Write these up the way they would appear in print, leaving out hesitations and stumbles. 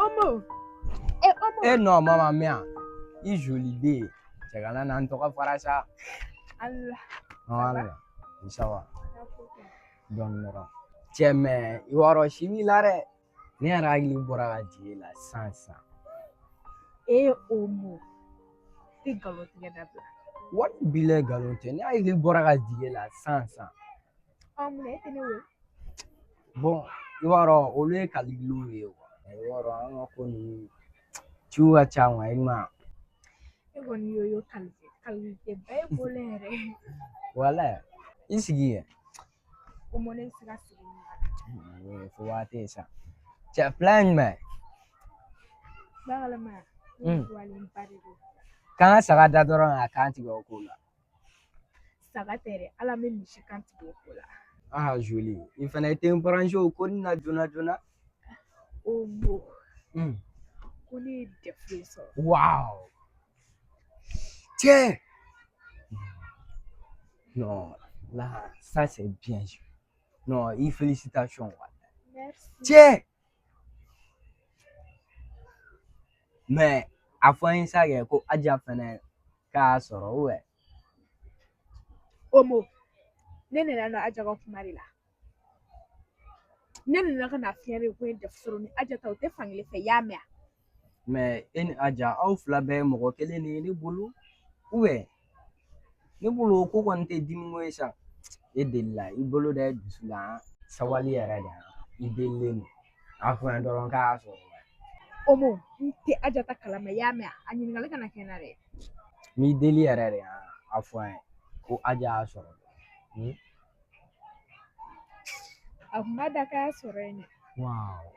Omo. Eh, Omo. Eh non, maman mia. I joli den. Cɛ kana na n tɔgɔ fara sa. Allah. Voilà. Ça va. Dɔɔni dɔrɔn. Cɛ mais i b'a dɔn si b'i la dɛ. Ne yɛrɛ hakili bɔra ka jigin e la sisan sisan. Eh, Omo. Tɛ nkalon tigɛ dabila. Wari bilayi nkalon tɛ. Ne hakili bɔra ka jigin e la sisan sisan. Ɔ mun na e tɛ ne wele? Bon, i b'a dɔn olu ye calculw ye quoi. I b'a dɔn an ka ko ninnu ciw ka ca quoi i ma ye. E kɔni y'o y'o qualité qualité ba ye bolo yɛrɛ. Walayi i sigi kɛ. Omo ne bɛ se ka sigi nin kan. Fo waati ye sa. Cɛ plan ye jumɛn ye? Bakalama ne tuwalenba de don. K'an ka saga da dɔrɔn ka kan tigɛ o ko la. Saga tɛ dɛ, ala bɛ misi kan tigɛ o ko la. Ah joli, i fana i tɛ n branché o ko nin na joona joona. Omo. Ko ne ye DEF de sɔrɔ. Waaw. Cɛ. Non, là, ça c'est bien. Non, i félicitations. Merci. Cɛ. Mais a fɔ an ye sa kɛ ko Aja fɛnɛ k'a sɔrɔ ou bien. Omo, ne nana nɔ Aja ka kuma de la. Ne nana ka na f'i ɲɛna de ko n ye DEF sɔrɔ ni Aja ta o tɛ fankelen fɛ i y'a mɛn wa? Mais e ni Aja aw fila bɛɛ ye mɔgɔ kelen de ye ne bolo ou bien ne bolo o ko kɔni tɛ dimi ko ye sa. E delila i bolo da i dusu la sabali yɛrɛ de i delilen don. A fɔ an ye dɔrɔn k'a y'a sɔrɔ. Omo, n tɛ Aja ta kalama i y'a mɛn wa? A ɲininkali kana kɛ n na dɛ. N b'i deli yɛrɛ de a fɔ an ye ko Aja y'a sɔrɔ. A kun b'a da k'a y'a sɔrɔ yen dɛ. Waaw.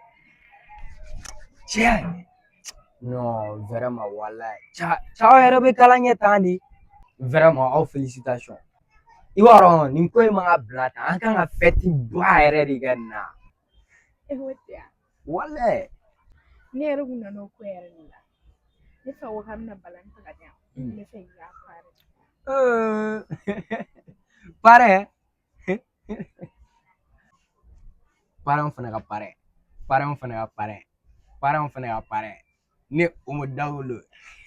Cɛ. Non, vraiment walayi. Cɛ aw yɛrɛ bɛ kalan kɛ tan de. Vraiment aw félicitations. I b'a dɔn nin ko in man ka bila tan an kan ka fête ba yɛrɛ de kɛ nin na. E ko ten wa? Walayi. Ne yɛrɛ kun nana o ko yɛrɛ de la. Ne fa ko k'a bɛna balani ta ka di yan. Ne fɛ k'i k'a parrain. Parrain. Parrain fana ka parrain. Parrain fana ka parrain. Parrain fana ka parrain. Ne Omo Dawolo.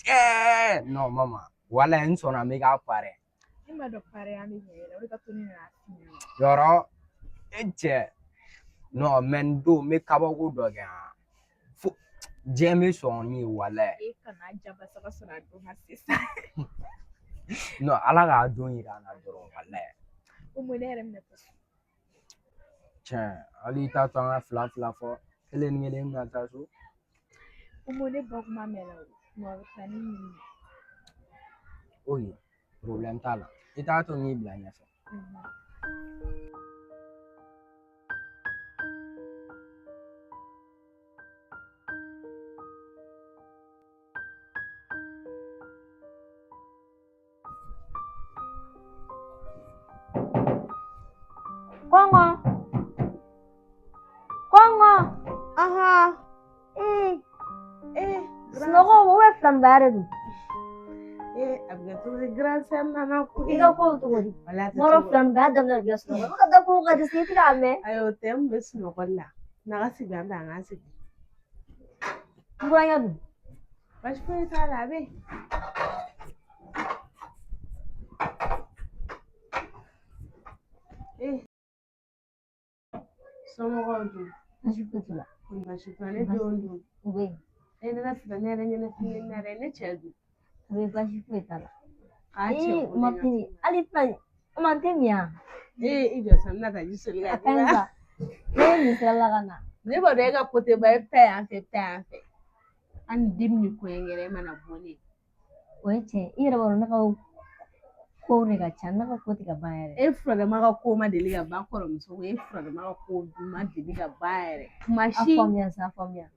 Eh, non mama. Walayi n sɔnna n bɛ k'a parrain. Ne m'a dɔn parrain ya bɛ ɲɛ yɛrɛ o de ka to ne nana f'i ɲɛna. Yɔrɔ e cɛ. Non mais n don n bɛ kabako dɔ kɛ han. Fo diɲɛ bɛ sɔn ni ye walayi. E kana jabasa ka sɔrɔ a don ma sisan. Non ala k'a don yira an na dɔrɔn walayi. Omo ne yɛrɛ bɛna taa so. Tiɲɛ hali i t'a to an ka fila fila fɔ kelen ni kelen bɛna taa so. Omo ne bɔ kuma mɛnna o. Mɔgɔ bɛ taa ni ɲini. Ok, problème t'a la. I t'a to n k'i bila ɲɛfɛ. Kɔngɔ. Kɔngɔ. Ahan. Ee. Eh, Sunɔgɔ o bɛ filanibaya de don. Eh, a bɛ kɛ cogo di grand sœur nana koyi. I ka kow cogo di? Wala a tɛ Mɔrɔ cogo. filanibaya daminɛ de bɛ sunɔgɔ. I ka da kow ka di se i tɛ k'a mɛn. Ayi o tɛ n bɛ sunɔgɔli la. Na ka sigi an fɛ an k'an sigi. N burankɛ dun. Baasi foyi t'a la a bɛ yen. Eh, somɔgɔw dun? Baasi foyi t'u la. Baasi tɛ ne denw dun? U bɛ yen. E ne ka fila ne yɛrɛ ɲɛnafin ne yɛrɛ ne cɛ dun? U bɛ yen baasi foyi t'a la. K'a cɛ Ee ko de ma na. fini hali sisan ma tɛ min yan. Ee i jɔ sa n bɛna taa ji soli A ka ka d'i ɲi ma. sa. Ne ye nin sira la ka na. Ne b'a dɔn e ka ko tɛ ban e bɛ taa yan fɛ e bɛ taa yan fɛ. Hali ni den ni kɔɲɔkɛ mana bɔ ne. O ye tiɲɛ ye. I yɛrɛ b'a dɔn ne ka kow de ka ca ne ka ko tɛ ka ban yɛrɛ. E furadama ka ko ma deli ka ban kɔrɔmuso ko e furadama ka ko ma deli ka ban yɛrɛ. Kuma A si. faamuya sa a faamuya.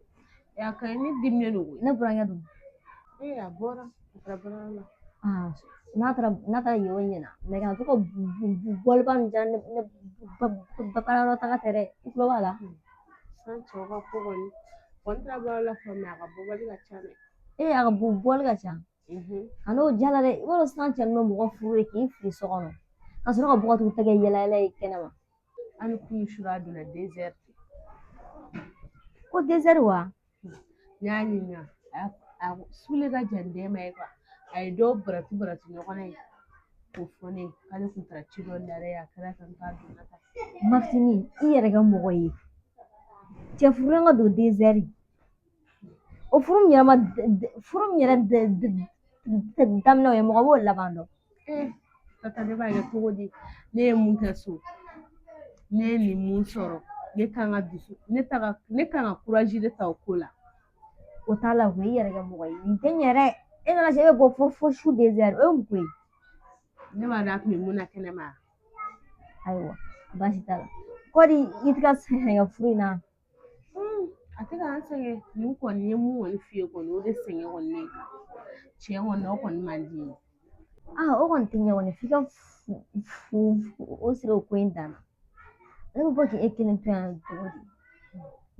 A ka ɲi ne diminen don koyi. Ne burankɛ dun. Ee a bɔra a taara baarayɔrɔ la. Ah, n'a taara yen o ɲɛna mais kana to ka bɔliba nin diya ne baarayɔrɔ taga tɛ dɛ i tulo b'a la. San cɛw ka ko kɔni kɔni taara baarayɔrɔ la fɔ mais a ka bɔbali ka ca dɛ. Ee a ka bɔli ka ca. A n'o jala dɛ i b'a dɔn sisan cɛ ninnu bɛ mɔgɔ furu de k'i fili so kɔnɔ ka sɔrɔ ka bɔ ka t'u tɛgɛ yɛlɛ yɛlɛ ye kɛnɛma. Hali kunun sura a donna 2 heures. Ko 2 heures wa? N y'a ɲininka a Sule ka jan den ma ye a ye dɔw barati barati ɲɔgɔn na yen k'o fɔ ne ye k'ale tun taara ci dɔ la a kɛra tan k'a donna tan. Mafini i yɛrɛ kɛ mɔgɔ ye cɛ furulen ka don dezɛri o furu min yɛrɛ ma furu min yɛrɛ daminɛ o ye mɔgɔ b'o laban dɔn. Ee tata ne b'a kɛ cogo di ne ye mun kɛ so ne ye nin mun sɔrɔ ne kan ka dusu ne ta ka ne kan ka kurazi de ta o ko la. O t'a la koyi i yɛrɛ kɛ mɔgɔ ye nin tɛ ɲɛ dɛ e nana se e bɛ bɔ fo su dezɛri o ye mun ko ye. Ne b'a dɔn a tun bɛ mun na kɛnɛma. Ayiwa baasi t'a la kɔri i tɛ ka sɛgɛn furu in na. A tɛ k'an sɛgɛn nin kɔni ye mun kɔni f'i ye kɔni o de sɛgɛn kɔni ne kan tiɲɛ kɔni na o kɔni man di n ye. Aa o kɔni tɛ ɲɛ kɔni f'i ka o siri o ko in dan na ne bɛ bɔ k'e kelen to yan cogo di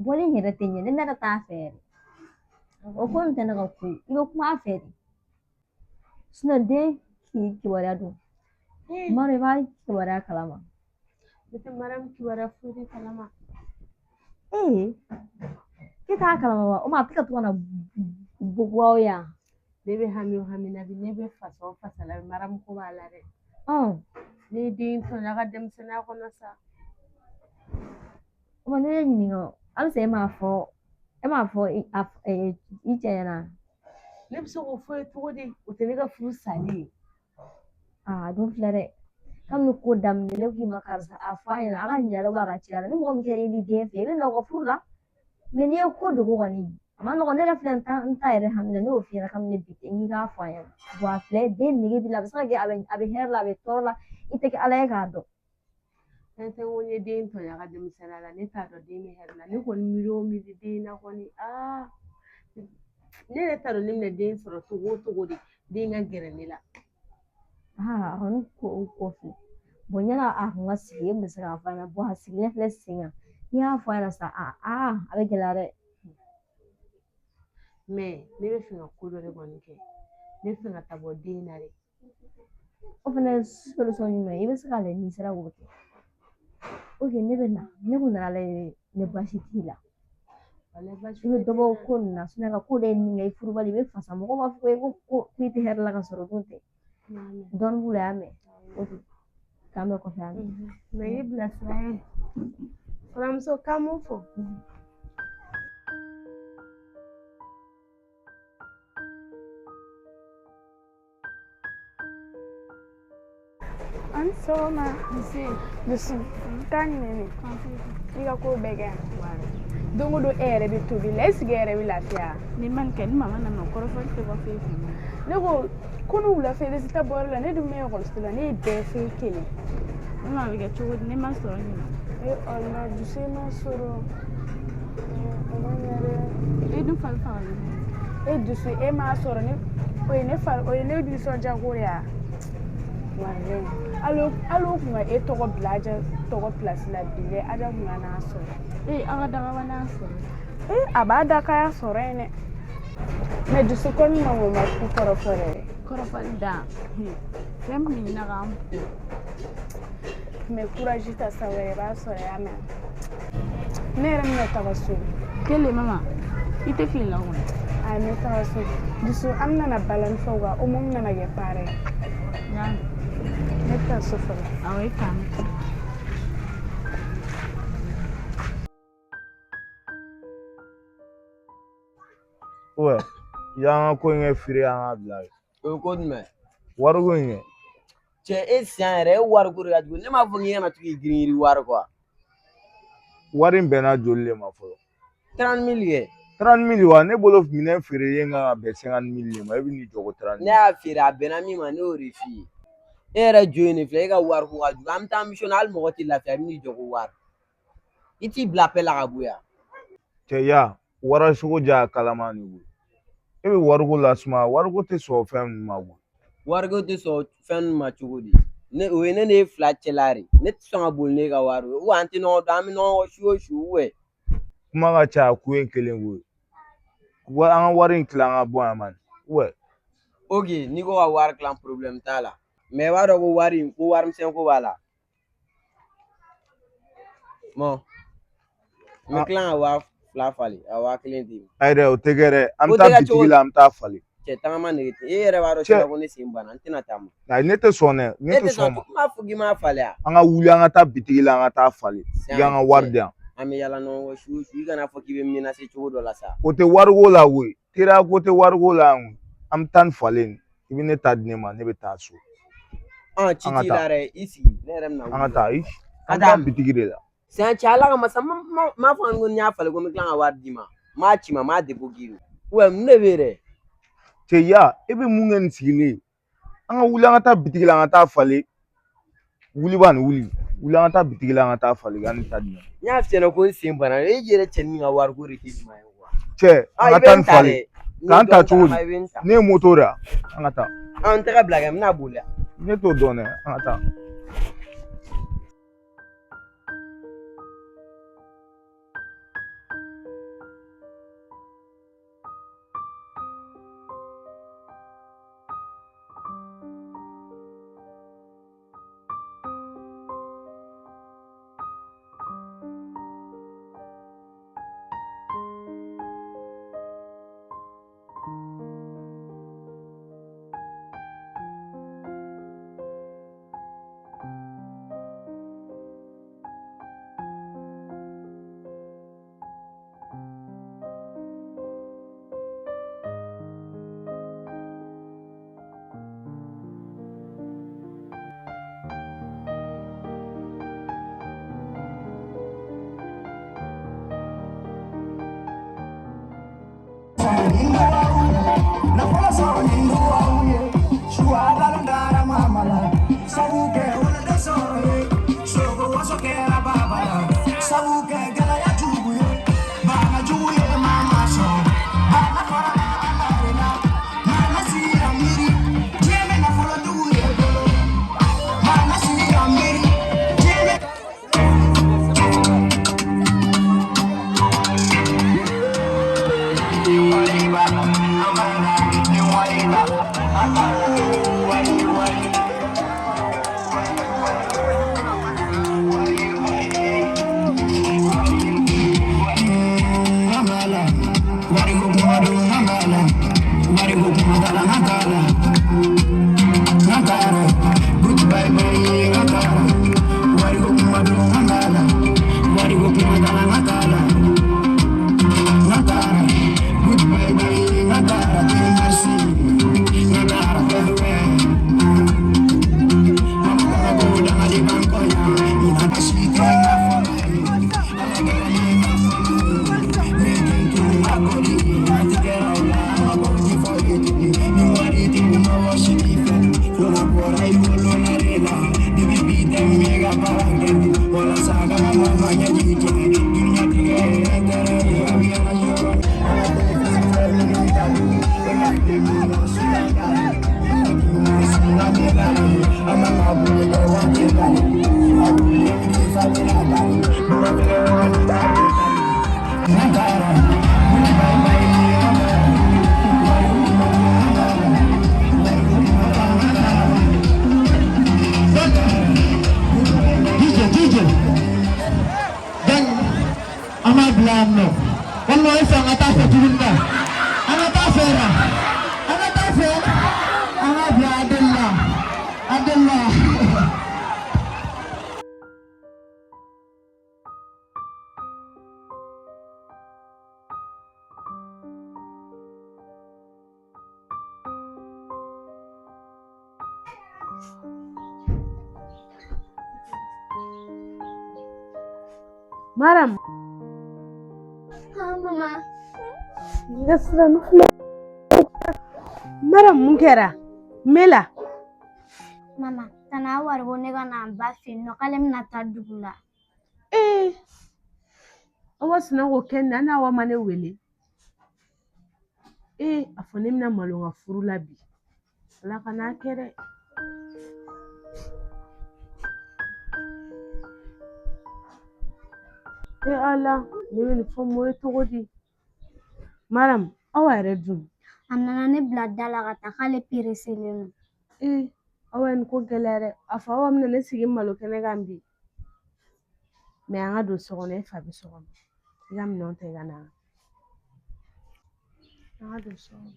bɔli in yɛrɛ tɛ ɲɛ ne yɛrɛ t'a fɛ yɛrɛ o ko nin tɛ ne ka ko ye i bɛ kuma a fɛ de sinɔn den k'i kibaruya dun tuma dɔ i b'a kibaruya kalama. Ne tɛ Mariyamu kibaruya foyi de kalama. Ee e t'a kalama wa o ma a tɛ ka to ka na bɔ aw yan. Ne bɛ hami o hami na bi ne bɛ fasa o fasa la Mariyamu ko b'a la dɛ. Ne ye den tɔɲɔ a ka denmisɛnninya kɔnɔ sa. O ma ne ye ɲininka halisa e m'a fɔ e m'a fɔ i cɛ ɲɛna. Ne bɛ se k'o fɔ ye cogo di o tɛ ne ka furu sali ye. Aa dun filɛ dɛ kabini ko daminɛ ne k'i ma karisa a fɔ a ɲɛna a ka ɲinɛ a ka caya la ni mɔgɔ min kɛra i ni den fɛ i bɛ na u ka furu la mɛ n'i ye ko dogo kɔni a ma nɔgɔn ne yɛrɛ filɛ n ta yɛrɛ hami na ne y'o f'i ɲɛna kabini bi n k'i k'a fɔ a ɲɛna bɔn a filɛ den nege b'i la a bɛ se ka kɛ a bɛ hɛrɛ la a bɛ tɔɔrɔ la i tɛ kɛ ala ye k'a dɔn. Fɛn tɛ ko n ye den tɔɲɔ a ka denmisɛnninya la ne t'a dɔn den bɛ hɛrɛ la ne kɔni miiri o miiri den na kɔni aa ne yɛrɛ t'a dɔn ne bɛna den sɔrɔ cogo o cogo de den ka gɛrɛ ne la. Aa a kɔni ko kɔfɛ bɔn yala a kun ka sigi e bɛ se k'a fɔ a ɲɛna bɔn a sigilen filɛ sen kan n'i y'a fɔ a ɲɛna sisan aa a bɛ gɛlɛya dɛ. Mɛ ne bɛ fɛ ka ko dɔ de kɔni kɛ ne bɛ fɛ ka taa bɔ den na de. O fana ye solution ɲuman ye i bɛ se k'a lajɛ n'i sera k'o kɛ. Ok ne bɛ na ne kun nana lajɛ ne baasi t'i la. I bɛ dɔ bɔ ko nin na sinɔn ka ko de ye nin kɛ i furubali i bɛ fasa mɔgɔw b'a fɔ ko i tɛ hɛrɛ la ka sɔrɔ o dun tɛ. Dɔɔnin b'u la y'a mɛn ok k'an bɛn kɔfɛ y'a mɛn. Mɛ i bilasira ye kɔrɔmuso k'an m'o fɔ. An ni sɔgɔma. Nse. Dusu. Taa ɲinɛ ne. I ka ko bɛɛ kɛ yan. Don o don e yɛrɛ bɛ tobili la est-ce que e yɛrɛ bɛ lafiya? Ni ma nin kɛ ni mama nana kɔrɔfɔli tɛ bɔ foyi fɛ. Ne ko ko ne wula fɛ résultat bɔra la ne dun bɛ ekɔliso la ne ye bɛɛ fɛn kelen. Ne ma bɛ kɛ cogo di ne ma sɔrɔ ɲina. E Ala dusu e ma sɔrɔ. O ma ɲɛ dɛ. E dun fari fagalen don. E dusu e m'a sɔrɔ ne o ye ne fari o ye ne nisɔndiya ko de ye walayi hali o kun ka e tɔgɔ bila Aja tɔgɔ pilasi la bi dɛ Aja kun ka n'a sɔrɔ. Ee aw ka dagaba n'a sɔrɔ. Ee a b'a da k'a y'a sɔrɔ yen dɛ. Mɛ dusu kɔni ma o ma ku kɔrɔfɔ dɛ. Kɔrɔfɔli dan. Fɛn min ɲinɛ k'an bugɔ. Mɛ courage ta sa wɛrɛ i b'a sɔrɔ y'a mɛn. Ne yɛrɛ bɛna taga so. Kelen mama i tɛ tile la kɔni. Ayi n bɛ taga so. Dusu an bɛna na balani fɔ wa o mun bɛna kɛ baara ye. N y'a mɛn. Ne bɛ taa so fɔlɔ. Awɔ e k'an. Ouais, i y'an ka ko in kɛ feere an k'a bila. O ye ko jumɛn? Wariko in kɛ. Cɛ e sisan yɛrɛ e wariko de ka jugu ne m'a fɔ k'i kana to k'i girin girin wari kɔ. Wari in bɛnna joli de ma fɔlɔ? 30 000 kɛ. 30 000 wa ne bolo minɛn feerelen kan ka bɛn 50 000 de ma e bɛ n'i jɔ ko 30 000. Ne y'a feere a bɛnna min ma ne y'o de f'i ye. E yɛrɛ jo ye nin filɛ e ka wariko ka jugu an bɛ taa mission na hali mɔgɔ t'i lafiya i bɛ n'i jɔ ko wari. I t'i bila appel la ka bɔ yan. Cɛ ya warasogo ja kalama de bolo. E bɛ wariko lasuma wariko tɛ sɔn fɛn ninnu ma koyi. Wariko tɛ sɔn fɛn ninnu ma cogo di? Ne o ye ne ne fila cɛla de ne tɛ sɔn ka boli ne ka wari ye an tɛ ɲɔgɔn dɔn an bɛ ɲɔgɔn kɔ su o su ou Kuma ka ca ko ye kelen ko ye. Wa an ka wari in tila an ka bɔ yan man. Ouais. Ok n'i ko ka wari tilan problème t'a la mɛ i b'a dɔn ko wari in ko warimisɛn ko b'a la. Bon n bɛ tila ka 2000 Fila falen, a 1000 d'i ma. Ayi dɛ, o tɛ kɛ dɛ. An O bɛ taa tɛ kɛ cogo bitigi la, an bɛ taa falen. Cɛ tagama nege tɛ. E yɛrɛ b'a dɔn Cɛ. sisan ko ne sen banna, n tɛna taa ma. Ayi, ne tɛ sɔn dɛ, ne E tɛ tɛ sɔn sɔn, ma. n m'a fɔ k'i m'a falen wa? An ka wuli, an ka taa bitigi la, an ka taa falen. I k'an ka wari di yan. An bɛ yala ɲɔgɔn kɔ su o su, i kana fɔ k'i bɛ menacer cogo dɔ la sa. O tɛ wariko la koyi. Teriya ko tɛ wariko la yan koyi. An bɛ taa ni falen ye. I bɛ ne ta di ne ma, ne bɛ taa so. Ci An ka t'i taa. la dɛ, i sigi, ne yɛrɛ bɛna An ka wuli. taa. I, Ka an bɛ taa taa. bitigi de la. Sisan cɛ, Ala kama sa, n m'a fɔ ko n y'a falen ko n bɛ tila ka wari d'i ma. N m'a ci ma, n m'a dépôt k'i kun. Wa mun de bɛ yen dɛ? Cɛ ya, e bɛ mun kɛ nin sigilen ye? An ka wuli, an ka taa bitigi la, an ka taa falen. Wuli ba nin wuli. Wuli, an ka taa bitigi la, an ka taa falen. I ka ne ta di ne ma. N y'a f'i ɲɛna ko n sen banna, e yɛrɛ cɛnin ka wariko de tɛ ɲuman ye kuwa. Cɛ, an I ka bɛ taa n nin ta falen. dɛ. N'i K'an ye ta dɔɔnin cogo tagama, di? i bɛ n ta. Ne ye moto de ye, an ka taa. An tɛgɛ bila kɛ, n bɛna boli yan. Ne t'o dɔn dɛ, an ka taa. DJ, DJ. Dan an b'a bila yan nɔ walima e fɛ an ka taa fɛ tuguni dɛ an ka taa fɛ la an ka taa fɛ an ka bila Adela Adela. Maram, Ha mama. N ka siran ne filɛ. Maram, mun kɛra? Mela. Mama, tana wari ko ne ka na n ba fɛ yen nɔ k'ale bɛna taa dugu la. Ee, awa sina k'o kɛ nin na, n'awa ma ne wele. Ee, a fɔ ne bɛna malo n ka furu la bi. Ala ka n'a kɛ dɛ. Ee Ala, ne bɛ nin fɔ mɔɔ ye cogo di? Maram, awa yɛrɛ dun? A nana ne bila da la ka taa k'ale pereselen don. Ee, awa ye nin ko gɛlɛya dɛ. A fɔ awa bɛna ne sigi malo kɛnɛ kan bi. Mɛ an ka don so kɔnɔ, e fa bɛ so kɔnɔ. I ka minɛnw ta i ka na. An ka don so kɔnɔ.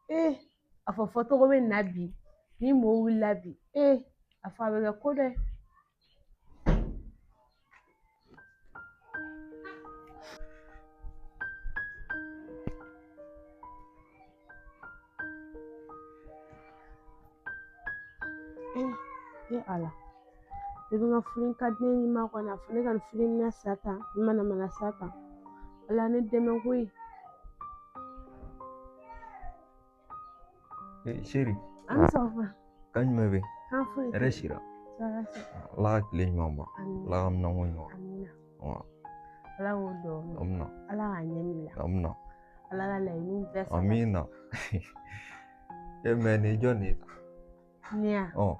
Ee a fɔ fɔcogo bɛ nin na bi ni mɔɔ wulila bi ee a fɔ a bɛ kɛ ko dɔ ye. Ee ala ne bɛ n ka furu in ka di ne ɲuman kɔni a fɔ ne ka nin furu in bɛna sa tan n mana mana sa tan ala ne dɛmɛ koyi. Chérie. An ni sɔgɔma. Kan jumɛn bɛ yen? Kan foyi tɛ. Hɛrɛ sira. Ala ka tile ɲuman ban. Ala ka minɛnko ɲuman. Amina. Ala k'o dɔn. Amina. Ala k'a ɲɛ min la. Amina. Ala ka laɲiniw bɛɛ sabati. Amina. E mais nin jɔn de ye? Ne ya. Ɔ.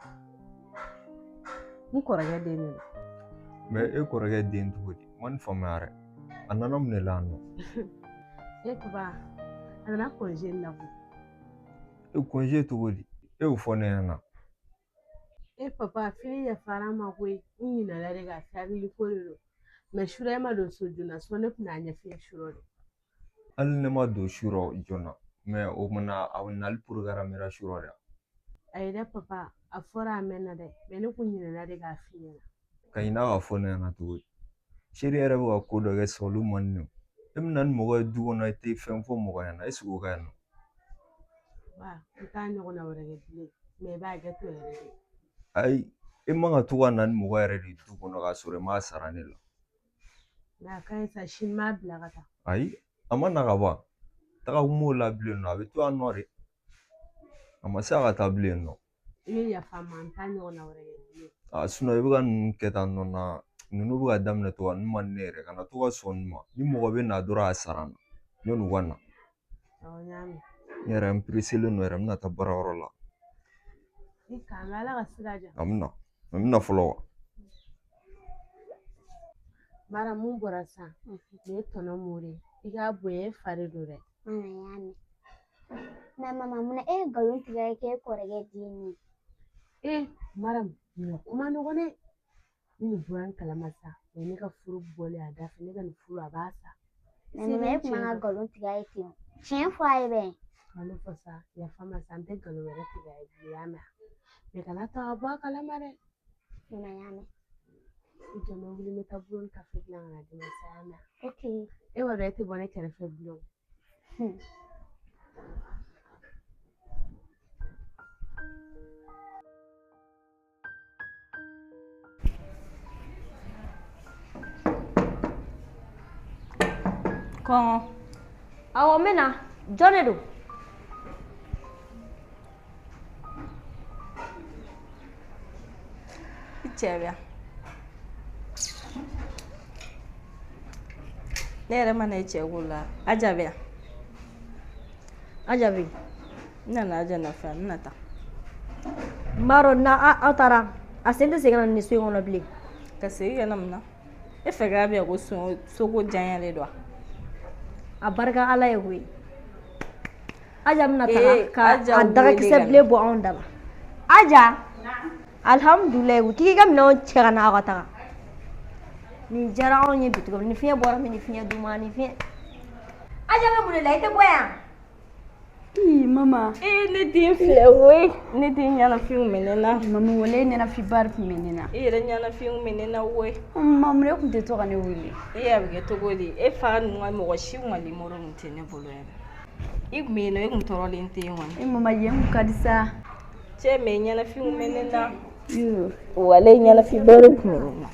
N kɔrɔkɛ den de don. Mais e kɔrɔkɛ den cogo di? N ma nin faamuya dɛ. A nana mun de la yan nɔ? E papa, a nana congé la koyi. E congé cogo di? E y'o fɔ ne ɲɛna. E papa, fili yafara n ma koyi. N ɲinɛna de k'a fɔ hakili ko de don. Mais sura e ma don so joona, so ne tun n'a ɲɛf'i ye sura de. Hali ne ma don su rɔ joona mais o mana a nali programmera su rɔ de. Ayi dɛ papa, a fɔra a mɛnna dɛ, mais ne kun ɲinɛna de k'a f'i ɲɛna. Ka ɲinɛ k'a fɔ ne ɲɛna cogo di? Chérie yɛrɛ bɛ ka ko dɔ kɛ sisan olu man di ne ye. E bɛ na ni mɔgɔ ye du kɔnɔ i tɛ fɛn fɔ mɔgɔ ɲɛna est-ce que o ka ɲi nɔ? Ba, n t'a ɲɔgɔnna wɛrɛ kɛ bilen, mais i b'a hakɛ to yɛrɛ de. Ayi, e man ka to ka na ni mɔgɔ yɛrɛ de ye du kɔnɔ k'a sɔrɔ i m'a sara ne la. Mais a ka ɲi sa, sini n b'a bila ka taa. Ayi, a ma na ka ban. Taga kun b'o la bilen nɔ, a bɛ to yan nɔ de. A ma se a ka taa bilen nɔ. I bɛ yafa n ma, n t'a ɲɔgɔnna wɛrɛ kɛ bilen. A i bɛ ka ninnu kɛ tan nɔ na, ninnu bɛ ka daminɛ cogo min, ninnu man di ne yɛrɛ, kana to ka sɔn ninnu ma. Ni mɔgɔ bɛ na dɔrɔn a sara n na, yan'u ka na. Awɔ, n y'a mɛn. N yɛrɛ n pereselen don yɛrɛ, n bɛna taa baarayɔrɔ la. I k'an bɛn, Ala ka sira diya. A bɛ na, a bɛ na fɔlɔ wa? Mara mun bɔra sisan, nin ye tɔnɔ mori ye. I k'a bonya, e fa de don dɛ. N y'a mɛn. Mais mama, munna e ye nkalon tigɛ k'e kɔrɔkɛ den ye? Ee Mara, nin kuma nɔgɔn dɛ. Ni nin bɔra n kalama sa, o ye ne ka furu bɔlen a da fɛ, ne ka nin furu a b'a sa. Mais mama, e tun man ka nkalon tigɛ a ye ten. Tiɲɛ fɔ a ye bɛn. Nkalon fɔ sa, yafa n ma sa, n tɛ nkalon wɛrɛ tigɛ a ye bilen, i y'a mɛn? Mais kana to a ka bɔ a kalama dɛ. Mama, n y'a mɛn. I jɔ n bɛ wuli n bɛ taa bulon ni kafe dilan ka na d'i ma sa, i y'a mɛn? Ok. E b'a dɔn e tɛ bɔ ne kɛrɛfɛ bilen o. Kɔngɔ. Awɔ, n bɛ na. Jɔn de don? I cɛ bɛ yan. Ne yɛrɛ ma na i cɛ ko la. Aja bɛ yan. Aja bɛ yen. N nana Aja nɔfɛ, n bɛna taa. N b'a dɔn n'a aw taara, a sen tɛ segin ka na nin so in kɔnɔ bilen. Ka segin ka na mun na? E fɛ k'a bɛ yan ko soko janya de don wa? A barika Ala ye koyi. Aja bɛna taga ka a dagakisɛ bilen bɔ anw da la. Aja. Alhamdulilayi, u k'i ka minɛnw cɛ ka na aw ka taga. Nin diyara anw ye bi tuguni, ni fiɲɛ bɔra min, ni fiɲɛ duman, ni fiɲɛ. Aja bɛ mun de la, i tɛ bɔ yan? Ii mama. Ee ne den filɛ koyi, ne den ɲɛnafinw bɛ ne na. Mama wala e ɲɛnafinba de tun bɛ ne na. E yɛrɛ ɲɛnafinw bɛ ne na koyi. Mama e tun tɛ to ka ne wele. E a bɛ kɛ cogo di? E fa ninnu ka mɔgɔ si kun ka nimoro tun tɛ ne bolo yɛrɛ. I tun bɛ yen nɔ, e tun tɔɔrɔlen tɛ yen kɔni. E mama yen kun ka di sa. Cɛ mais ɲɛnafinw bɛ ne na. Wala ɲɛnafinba de tun bɛ ne na.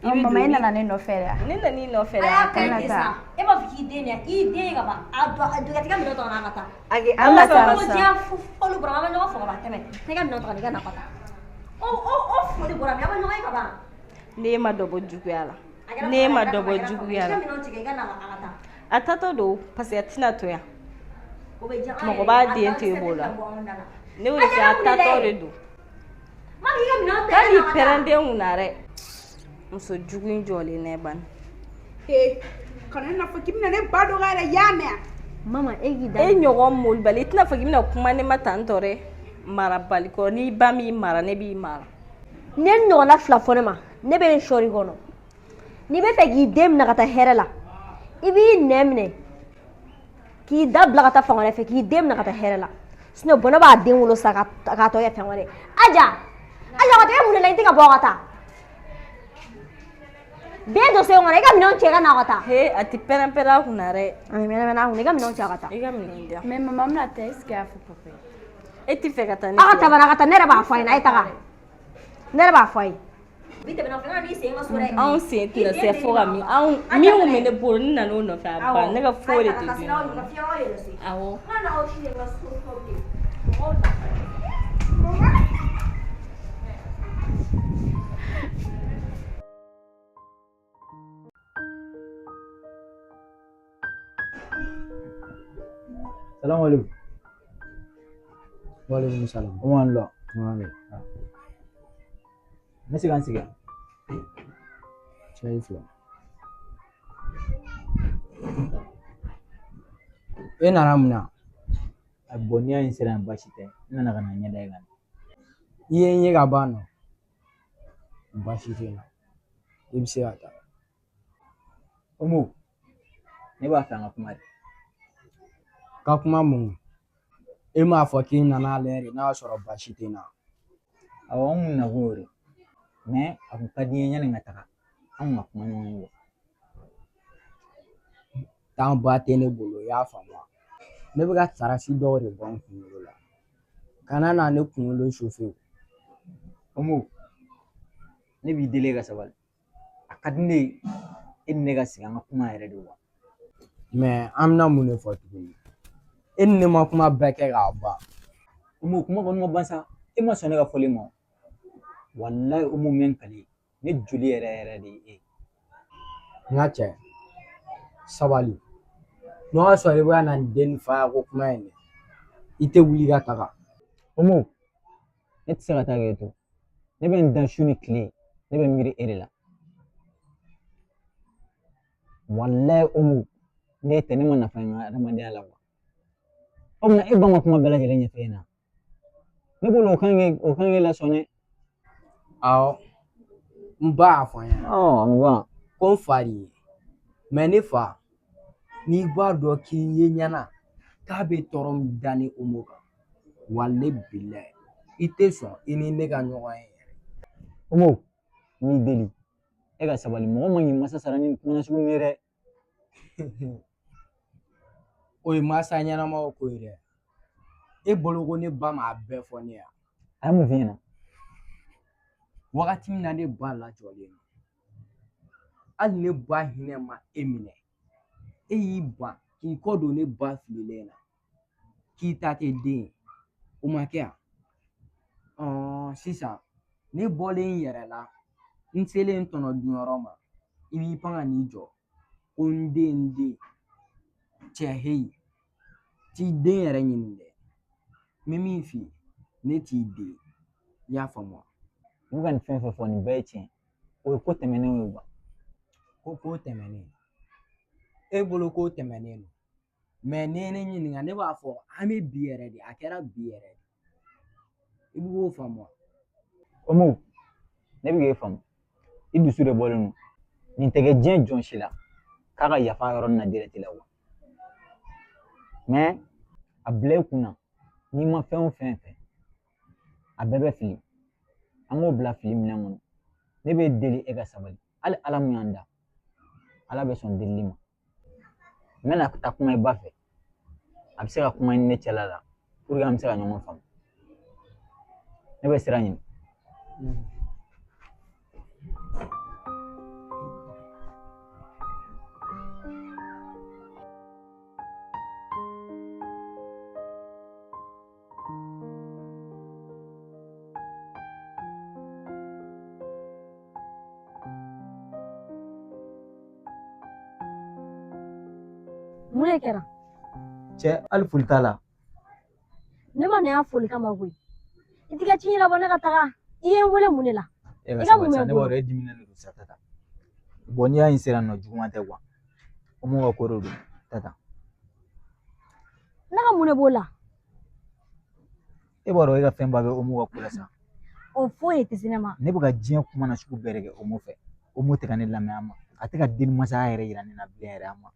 Mama e nana ne nɔfɛ dɛ. Ne nana i nɔfɛ dɛ. A y'a kɛ ten sa. E b'a fɔ k'i den de i den ye ka ban. A don a don ka minɛn ta ka na ka taa. A kɛ an ka taa sa. Diɲɛ fɔli bɔra an bɛ ɲɔgɔn fo ka ban tɛmɛ. Ne ka minɛn ta ka na i ka na ka taa. O foli bɔra min an bɛ ɲɔgɔn ye ka ban. Ne ma dɔ bɔ juguya la. Ne ma dɔ bɔ juguya la. I ka minɛnw tigɛ i ka na a ka taa. A taatɔ don parce que a tɛna to yan. Mɔgɔ b'a den to e bolo la. Ne y'o de fɔ a taatɔ de don. K'ali pɛrɛn den kunna dɛ. Muso jugu in jɔlen ne ban. Ee, kana na fɔ k'i bɛna ne ba dɔgɔya dɛ, y'a mɛn? Mama e k'i da. E ɲɔgɔn molibali, i tɛna fɔ k'i bɛna kuma ne ma tan tɔ dɛ. Marabali kɔrɔ, n'i ba m'i mara ne b'i mara. N'i ye nin ɲɔgɔnna fila fɔ ne ma, ne bɛ n sɔɔri kɔnɔ. N'i bɛ fɛ k'i den minɛ ka taa hɛrɛ la, i b'i nɛn minɛ k'i da bila ka taa fan wɛrɛ fɛ k'i den minɛ ka taa hɛrɛ la. Sinon bɔnɛ b'a den wolo sa k'a tɔ kɛ fɛn wɛrɛ ye. Aja! Aja ka taa e mun de la i tɛ ka bɔ ka taa? Den don so in kɔnɔ i ka minɛnw cɛ ka na ka taa. He a tɛ pɛrɛn pɛrɛn a kunna dɛ. A bɛ pɛrɛn pɛrɛn a kunna i ka minɛnw cɛ ka taa. I ka minɛnw di yan. Mais mama bɛna taa est ce que a fɔ papa ye? E tɛ fɛ ka taa ne Aw ka taa bani, a ka taa ne yɛrɛ b'a fɔ a ɲɛna a ye taga. Ne yɛrɛ b'a fɔ a ye. Bi tɛmɛna fɛ n'i sen ka so dɛ. Anw sen tɛna se fo ka min anw min kun bɛ ne bolo ne nan'o nɔfɛ a ban ne ka foyi de tɛ dun. Awɔ. Salamu alaikum. Wa alaikum salam. Kuma an lɔ. N bɛ se ka n sigi yan. Cɛ i fila. E nana mun na? A bɔn n'i y'a ye n sera yan baasi tɛ. N nana ka na ɲɛ da i kan. I ye n ye ka ban nɔ. Baasi tɛ n na. I bɛ se ka taa. Omo, ne b'a fɛ an ka kuma de. Ka kuma mun? E m'a fɔ k'i nana ale de n'a y'a sɔrɔ baasi tɛ n na. Awɔ, n kun nakun y'o de ye. Mais a kun ka di n ye yanni n ka taga an kun ka kuma ɲɔgɔn ye wa. Temps ba tɛ ne bolo i y'a faamu wa? Ne bɛ ka sarasi dɔw de bɔ n kunkolo la. Kana na ne kunkolo chauffer. Omo, ne b'i deli ka sabali. A ka di ne ye e ni ne ka sigi an ka kuma yɛrɛ de wa. Mais an bɛna mun de fɔ tuguni? E ni ne ma kuma bɛɛ kɛ k'a ban. Omo, kuma kɔni ma ban sa. E ma sɔn ne ka fɔli ma. Walayi Omo n bɛ n kali ne joli yɛrɛ yɛrɛ de ye e ye. N ka cɛ sabali n'o y'a sɔrɔ i bɛ ka na nin den fa ko kuma in dɛ i tɛ wuli ka taga. Omo, ne tɛ se ka taa k'e to. Ne bɛ n da su ni tile ne bɛ miiri e de la. Walayi Omo, n'e tɛ ne ma nafa ye n ka adamadenya la wa. O tuma e ba ma kuma bɛɛ lajɛlen ɲɛfɔ e ɲɛna. Ne bolo o kan k'e o kan k'e lasɔn dɛ. Awɔ, n ba y'a fɔ n ɲɛna. Ɔ n ba. Ko n fa de ye. Mais ne fa, n'i b'a dɔn k'i ye ɲɛna k'a bɛ tɔɔrɔ min da ne Omo kan, walayi bilayi i tɛ sɔn i ni ne ka ɲɔgɔn ye yɛrɛ. Omo, n b'i deli e ka sabali mɔgɔ man k'i masa sara ni kuma nasugu ninnu ye dɛ. O ye masa ɲɛnamaw ko ye dɛ. E bolo ko ne ba m'a bɛɛ fɔ ne ye wa? A ye mun f'i ɲɛna? Wagati min na ne ba lajɔlen don, hali ne ba hinɛ ma e minɛ, e y'i ban k'i kɔ don ne ba fililen na k'i ta tɛ den ye, o ma kɛ yan? Sisan ne bɔlen n yɛrɛ la, n selen tɔnɔ dunyɔrɔ ma, i b'i pan ka n'i jɔ ko n den n den cɛ heyi t'i den yɛrɛ ɲini dɛ n bɛ min f'i ye ne t'i den i y'a faamu wa? U ka nin fɛn fɛn fɔ nin bɛɛ ye tiɲɛ o ye ko tɛmɛnenw ye wa ko tɛmɛnen e bolo ko tɛmɛnen don mais n'i ye ne ɲininka ne b'a fɔ an bɛ bi yɛrɛ de a kɛra bi yɛrɛ de i bɛ k'o faamu wa? Omo ne bɛ k'e faamu i dusu de bɔlen don nin tɛ kɛ diɲɛ jɔn si la k'a ka yafa yɔrɔnin na direct la wa mais a bila i kunna n'i ma fɛn o fɛn fɛ a bɛɛ bɛ fili an k'o bila fili minɛn kɔnɔ ne b'e deli e ka sabali hali ala mun y'an da ala bɛ sɔn delili ma n bɛna taa kuma i ba fɛ a bɛ se ka kuma i ni ne cɛla la pour que an bɛ se ka ɲɔgɔn faamu ne bɛ sira ɲini. Mun de kɛra? Cɛ hali foli t'a la. Ne ma na yan foli kama koyi. I t'i ka ci ɲɛnabɔ ne ka taga. I ye n wele mun de la? E ka I ka mun sabali bɛ sa n ne b'a bolo? dɔn e diminen don sa tata. Bon n'i y'a ye n sera nɔ juguman tɛ kuwa. Omo ka ko de don tata. Ne ka mun de b'o la? E b'a dɔn e ka fɛn ba bɛ Omo ka ko la sa. O foyi de tɛ se ne ma. Ne bɛ ka diɲɛ kuma na sugu bɛɛ de kɛ Omo fɛ. Omo tɛ ka ne lamɛn a ma. A tɛ ka den masaya yɛrɛ yira ne na bilen yɛrɛ a ma.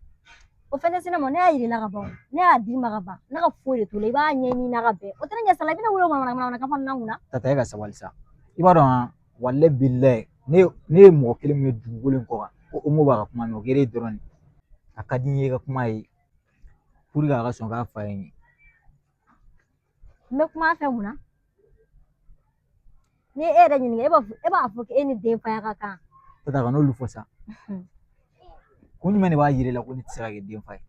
O fɛn tɛ se ne ma, ne y'a yir'i la ka ban. Ne y'a d'i ma ka ban. Ne ka foyi de t'o la, i b'a ɲɛɲini n'a ka bɛn. O tɛ ne ɲɛ sira la, i bɛna wele mana mana ka fɔ n na kunna. Tata e ka sabali sa. I b'a dɔn han, walayi bilayi ne ye mɔgɔ kelen min ye dugukolo in kɔ kan ko Omo b'a ka kuma mɛn o kɛra e dɔrɔn de. A ka di n ye i ka kuma ye pour que a ka sɔn k'a fa ye n ye. N bɛ kuma a fɛ mun na? Ni e yɛrɛ ɲininka, e b'a fɔ k'e ni den faya ka kan. Tata ka n'olu fɔ sa. Kun jumɛn de b'a yira i la ko ne tɛ se ka kɛ den fa ye?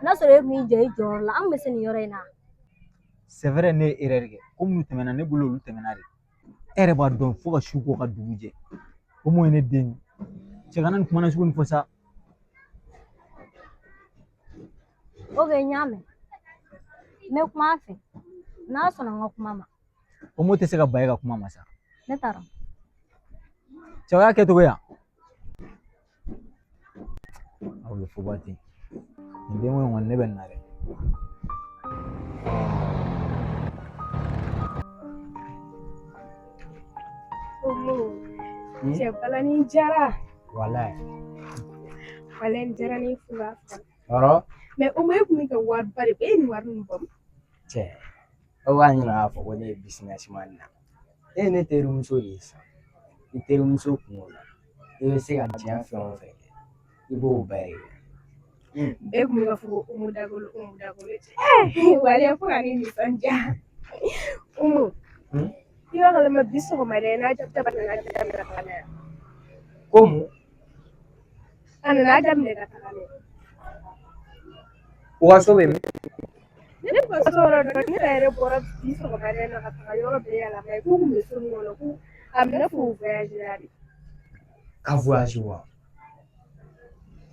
N'a sɔrɔ e kun y'i jɔ i jɔyɔrɔ la, an kun bɛ se nin yɔrɔ in na. C'est vrai ne ye erreur kɛ. Ko minnu tɛmɛna ne bolo olu tɛmɛna de. E yɛrɛ b'a dɔn fo ka su ko ka dugu jɛ. Omo ye ne den ye. Cɛ kana nin kuma nasugu nin fɔ sa. Ok, n y'a mɛn. N bɛ kuma a fɛ. N'a sɔnna n ka kuma ma. Omo tɛ se ka ban e ka kuma ma sa. Ne taara. Cɛ o y'a kɛcogo ye wa? Aw bɛ fɔ waati. Nin denko in kɔni ne bɛ nin na dɛ. Omo, cɛ balani jara. Walayi. Walayi nin diyara ne ye fo k'a faga. Yɔrɔ. Mais Omo e kun bɛ ka wariba de bɔ, e ye nin wari ninnu bɔ min? Cɛ, e b'a ɲini k'a fɔ ko ne ye businessman na. E ye ne terimuso de ye sisan. I terimuso kungo la, i bɛ se ka diɲɛ fɛn o fɛn kɛ, i b'o bɛɛ de kɛ. Bɛɛ kun bɛ ka fɔ ko Omo dagolo, Omo dagolo. Walayi fo ka ne nisɔndiya. Omo, i b'a kalama bi sɔgɔmada in na Aja nana daminɛ ka taga n'a ye. Ko mun? A nana daminɛ ka taga n'a ye. U ka so bɛ min? Ne ka so yɔrɔ dɔn, ne yɛrɛ bɔra bi sɔgɔmada in na ka taga yɔrɔ bɛɛ yala mais k'u kun bɛ so min kɔnɔ ko a bɛ n'a fɔ u voyage la de. Ka voyage wa?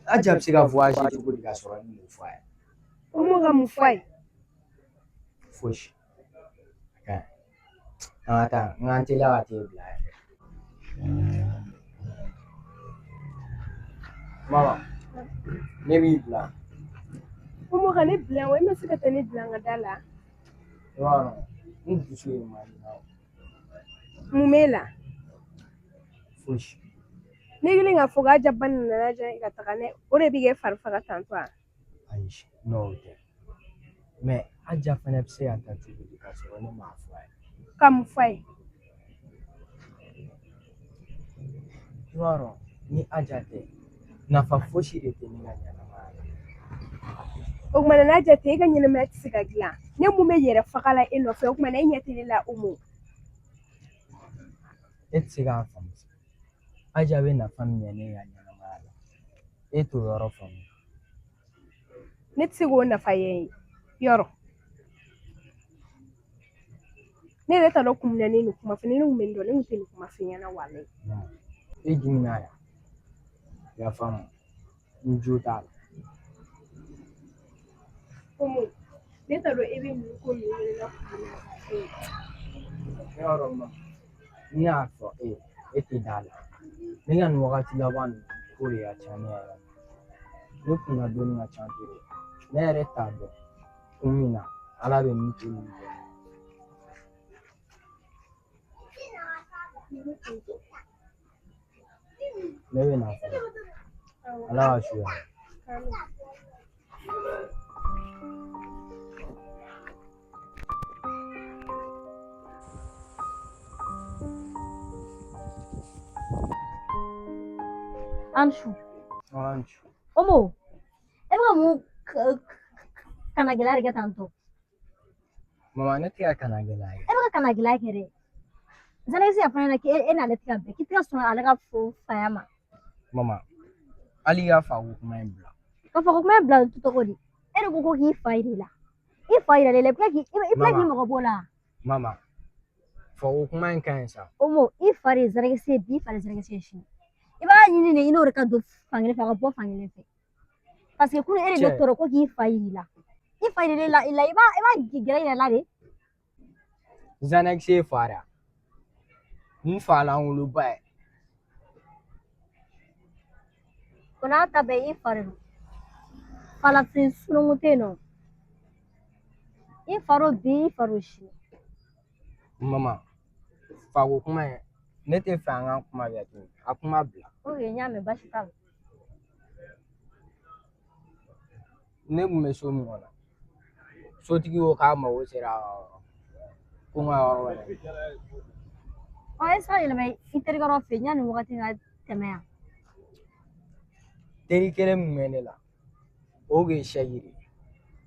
Aja bɛ se ka voyage cogo di ka sɔrɔ ne m'o fɔ a ye? Omo ka mun fɔ a ye? Fosi. A ka ɲi. An ka taa, n k'an teliya ka t'e bila yɛrɛ. Mama, ne b'i bila. Omo ka ne bila wa e ma se ka taa ne bila n ka da la. I b'a dɔn, n dusu ye man di na. Mun b'e la? Fosi. Ne kɛlen k'a fɔ k'Aja ba nana Aja ka taga n'a ye, o de bɛ k'e fari faga tantɔ wa? Ayi, n'o tɛ. Mais Aja fana bɛ se ka taa cogo di ka sɔrɔ ne m'a fɔ a ye? Ka mun fɔ a ye? I b'a dɔn, ni Aja tɛ, nafa fosi de tɛ ne ka ɲɛnamaya la. O tuma na n'Aja tɛ, e ka ɲɛnamaya tɛ se ka dilan. Ne mun bɛ yɛrɛ faga la e nɔfɛ, o tuma na e ɲɛ tɛ ne la Omo. E tɛ se k'a faamu. Aja bɛ nafa min ɲɛ ne ka ɲɛnamaya la, e t'o yɔrɔ faamu. Ne tɛ se k'o nafa ye yɔrɔ. Ne yɛrɛ t'a dɔn kun min na ne ye nin kuma fɔ, ni ne kun bɛ nin dɔn, ne kun tɛ nin kuma f'i ɲɛna walayi. E dimina yan. Yafa n ma. N jo t'a la. Omo, ne t'a dɔn e bɛ mun ko ninnu ne la kun min na. Ne y'a dɔn ma, ne y'a fɔ e ye, e tɛ da la. Ne ka nin wagati laban ninnu ko de ka ca ne yɛrɛ ma. Ne kunna donni ka ca trop. Ne yɛrɛ t'a dɔn kun min na Ala bɛ nin ko ninnu kɛ. Ne bɛ na fɔlɔ. Ala ka su hɛrɛ. An su. An su. Omo, e bɛ ka mun kana gɛlɛya de kɛ tantɔ? Mama, ne tɛ ka kana gɛlɛya kɛ. E bɛ ka kana gɛlɛya kɛ dɛ. Zanɛ se ka fɔ ɲɛna k'e n'ale tɛ ka bɛn, k'i tɛ ka sɔn ale ka faya ma. Mama, hali i ka fa ko kuma in bila. Ka fa ko kuma in bila cogo di? E de ko k'i fa yir'i la. I fa yira la, i bɛ k'i mago b'o la. Mama, fa ko kuma in ka ɲi sa. Omo, i fa de ye zarakisɛ ye bi, i fa de ye zarakisɛ ye sini. I b'a ɲini de i n'o de ka don fankelen fɛ, a ka bɔ fankelen fɛ. Parce que kun e de bɛ tɔɔrɔ ko k'i fa yir'i la. I fa yir'i la, i b'a gɛrɛ i yɛrɛ la de. Zanakisɛ ye fa de ye. N fa lankolonba ye. O n'a ta bɛɛ i fa de don. Falafin sununkun tɛ yen nɔ. I fa don bi, i fa don sini. Mama, Fako kuma in ne tɛ fɛ an ka kuma bɛɛ tuguni a kuma bila. Ok, n y'a mɛn, baasi t'a la. Ne kun bɛ so min kɔnɔ, sotigi ko k'a mago sera a ka yɔrɔ ko n ka yɔrɔ wɛrɛ. Ɔ, e se ka yɛlɛma i terikɛ dɔ fɛ yen yanni wagati ka tɛmɛ yan. Teri kelen min bɛ ne la, o kun ye Sɛki de ye.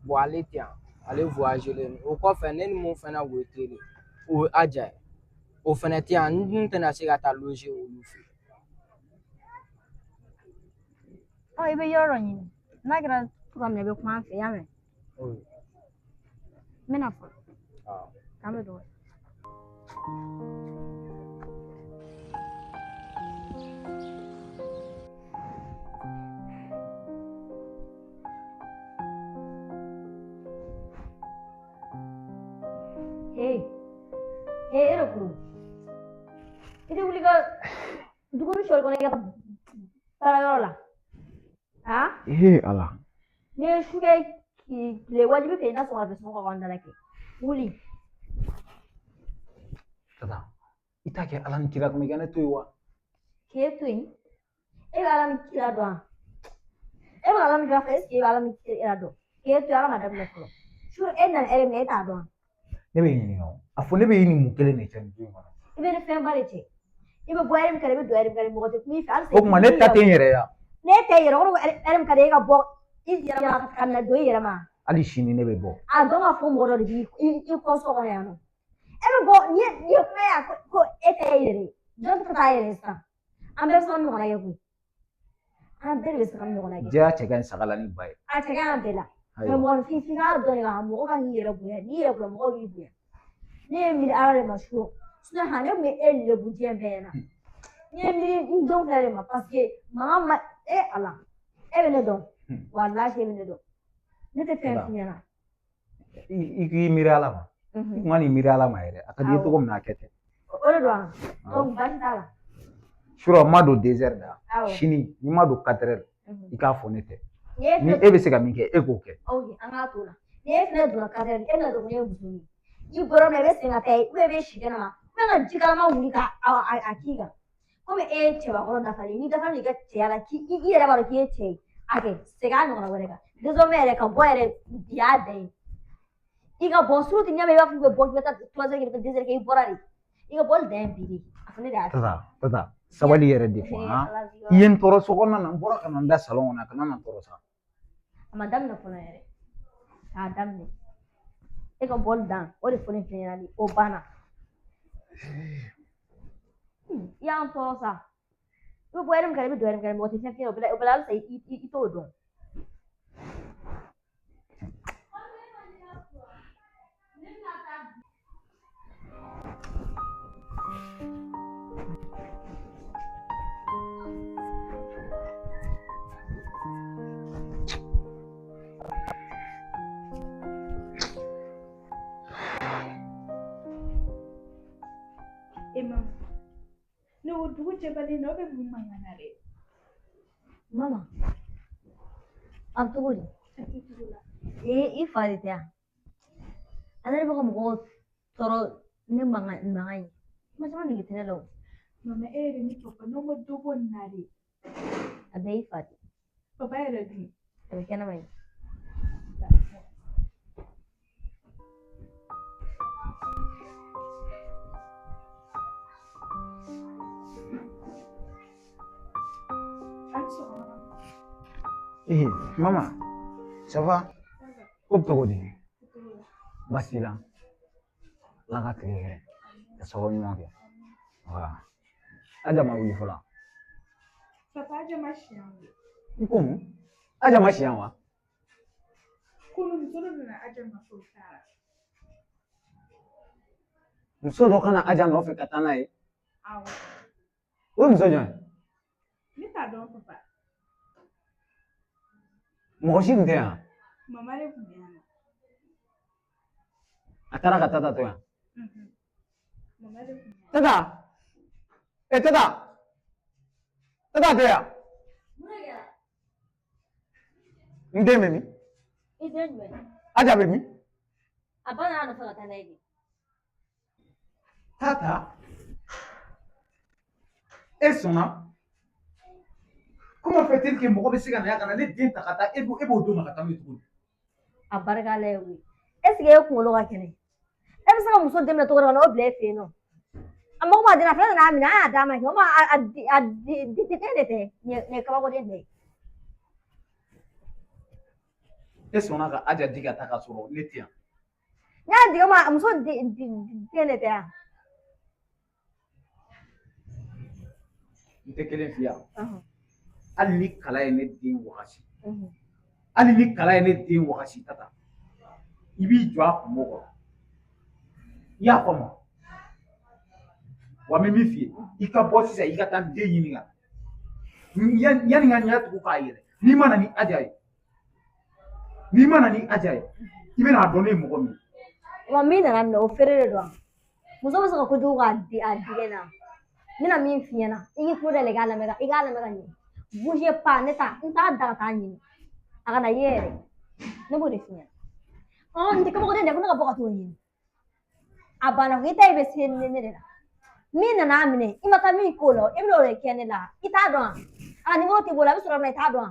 Bon ale tɛ yan, ale voyagelen don. O kɔfɛ ne ni mun fana kun ye teri ye, o ye Aja ye. O fana tɛ yan, n dun tɛna se ka taa loger olu fɛ yen. Ɔ, i bɛ yɔrɔ dɔ ɲini. N'a kɛra cogoya min na, i bɛ kuma an fɛ, i y'a mɛn? N bɛna fɔlɔ. K'an bɛ dɔgɔ. Hey, hey, e de ko. I tɛ wuli ka dumuni sɔrɔ kɔnɔ i ka baarayɔrɔ la. Ha? Ee Ala. N'i ye su kɛ tile wajibi fɛ i na sɔgɔma fɛ sunɔgɔ k'an dala kɛ. Wuli. Tata, i t'a kɛ Ala ni kira kama i ka ne to yen wa? K'e to yen. E bɛ Ala ni kira dɔn wa? E bɛ Ala ni kira fɛ, est-ce que e bɛ Ala ni kira dɔn? K'e to yen, Ala ma daminɛ fɔlɔ. Su e nana ɛri min na e t'a dɔn wa? Ne bɛ ɲininka o. A fɔ ne bɛ i ni mun kelen de cɛ nin du in kɔnɔ? I bɛ ni fɛnba de cɛ. I bɛ bɔ ɛri min ka di i bɛ don ɛri min ka di mɔgɔ tɛ kuma i fɛ halisa. O tuma ne ta tɛ n yɛrɛ ye wa? Ne tɛ yɛrɛ kɔrɔ ko ɛri min ka di e ka bɔ i yɛrɛ ma ka na don i yɛrɛ ma. Hali sini ne bɛ bɔ. A dɔn k'a fɔ mɔgɔ dɔ de b'i i kɔ so kɔnɔ yan nɔ. E bɛ bɔ nin ye nin ye kuma ye ko e tɛ e yɛrɛ ye. Jɔn tɛ taa yɛrɛ ye sisan? An bɛɛ bɛ se ka ɲɔgɔn lajɛ koyi. An bɛɛ de bɛ se ka ɲɔgɔn lajɛ. Jɛya cɛ ka ɲi saga la ni ba ye. A cɛ ka ɲi an bɛɛ la. Mais mɔgɔninfin f'i k'a dɔn de k'a mɔgɔ kan k'i yɛrɛ bonya n'i yɛrɛ bonya mɔgɔw b'i bonya. Ne ye miiri Ala de ma su sinon han ne tun bɛ e lebu diɲɛ bɛɛ ɲɛna. Ne ye miiri n denw fɛnɛ de ma parce que mankan ma e Ala e bɛ ne dɔn walahi e bɛ ne dɔn ne tɛ fɛn f'i ɲɛna. I k'i miiri Ala ma. I kun ka n'i miiri Ala ma yɛrɛ. A ka di i ye cogo min na a kɛ ten. O de don wa? Donc baasi t'a la. Surɔ n ma don 2 heures da. Sini ni ma don 4 heures i k'a fɔ ne tɛ. Ni e bɛ se ka min kɛ e k'o kɛ. Ok an k'a t'o la. Ni e fɛnɛ donna 4 heures e bɛna dɔn ko ne ye muso ye. I bɔra min na i bɛ segin ka taa yen ou bien i bɛ si kɛnɛma ou bien ka ji kalaman wuli ka a k'i kan. Komi e ye cɛbakɔrɔ dafalen n'i dafalen i ka cɛya la k'i i yɛrɛ b'a dɔn k'i ye cɛ ye a kɛ segin a ɲɔgɔnna wɛrɛ kan désormais yɛrɛ ka bɔ yɛrɛ bi y'a dan ye i ka bɔ surtout ɲɛ bɛ i b'a fɔ k'i bɛ bɔ k'i bɛ taa 3 heures k'i bɛ taa 2 heures kɛ i bɔra de i ka bɔli dan ye bi de a fɔ ne de y'a fɔ. Tata, tata, sabali yɛrɛ de fɔ han. I ye n tɔɔrɔ so kɔnɔna na n bɔra ka na n da salon kɔnɔ a kana na n tɔɔrɔ sa. A ma daminɛ fɔlɔ yɛrɛ k'a daminɛ e ka bɔli dan o de fɔlen filɛ ɲɛna o banna i y'an tɔɔrɔ sa i bɛ bɔ ɛri min ka di i bɛ don ɛri min ka di mɔgɔ tɛ fɛn f'i ye o bɛɛ la halisa i t'o dɔn. E mama, ne ko dugu jɛbalen na aw bɛ mun mankan na dɛ? Mama, a bɛ cogo di? Ee i fa de tɛ yan. Ale de bɛ ka mɔgɔw tɔɔrɔ ne mankan mankan ye. Kuma caman nege tɛ ne la o. Mama e yɛrɛ ni papa n'aw ma dɔ bɔ nin na de. A bɛɛ y'i fa de. Papa yɛrɛ dun? A bɛ kɛnɛma yen. Eh, mama, ça va? Ko bɛ cogo di? Baasi t'i la? Ala ka tile hɛrɛ, ka sababu ɲuman kɛ. Wa, Aja ma wuli fɔlɔ. Papa Aja ma si yan. I ko mun? Aja ma si yan wa? Kunun muso dɔ nana Aja nɔfɛ o taara. Muso dɔ ka na Aja nɔfɛ ka taa n'a ye. Awɔ. O ye muso jɔn ye? Ne t'a dɔn papa. Mɔgɔ si tun tɛ yan. Mama de tun bɛ yan nɔ. A taara ka tata to yan. Mama de tun bɛ yan. Tata! E tata! Tata tɛ yan. N den bɛ min? I den jumɛn? Aja bɛ min? A ba nana nɔfɛ ka taa n'a ye de. Tata! E sɔnna? Comment fait-il que mɔgɔ bɛ se ka na yan ka na ne den ta ka taa, e b'o d'o ma ka taa n'o ye cogo di? A barika Ala ye koyi. Est ce que e kunkolo ka kɛnɛ? E bɛ se ka muso den minɛ cogo di ka n'o bila e fɛ yen nɔ? A mago b'a den na, a fɛnɛ nana a minɛ, an y'a d'a ma kɛ. O ma a a den de tɛ, nin ye kabakoden de ye. E sɔnna ka Aja di ka taa ka sɔrɔ ne tɛ yan? N y'a di o ma, muso den de tɛ yan. N tɛ kelen f'i ye, hali ni kala ye ne den wagasi, hali ni kala ye ne den wagasi tata, i b'i jɔ a kungo kɔrɔ, i y'a faamu wa? N bɛ min f'i ye, i ka bɔ sisan, i ka taa n den ɲini ka na. Yanni n ka ɲɛ tugun k'a yɛlɛ, n'i ma na ni Aja ye, n'i ma na ni Aja ye, i bɛna a dɔn ne ye mɔgɔ min ye. Wa min nana minɛ, o feere de don. Muso bɛ se ka kojugu k'a di a dingɛ na. N bɛna min f'i ɲɛna, i k'i tulo dayɛlɛ, i k'a lamɛn, i k'a lamɛn ka ɲɛ. Bouge pas, ne ta n t'a da ka taa ɲini a kana ye yɛrɛ, ne b'o de f'i ɲɛna. Ɔ n tɛ kabakoden dɛ, ko ne ka bɔ ka t'o ɲini. A banna ko i ta i bɛ se ne de la. Min nana a minɛ, i ma taa min k'o la, i bɛna o de kɛ ne la. I t'a dɔn, a nimoro t'i bolo, a bɛ sɔrɔ min na, i t'a dɔn.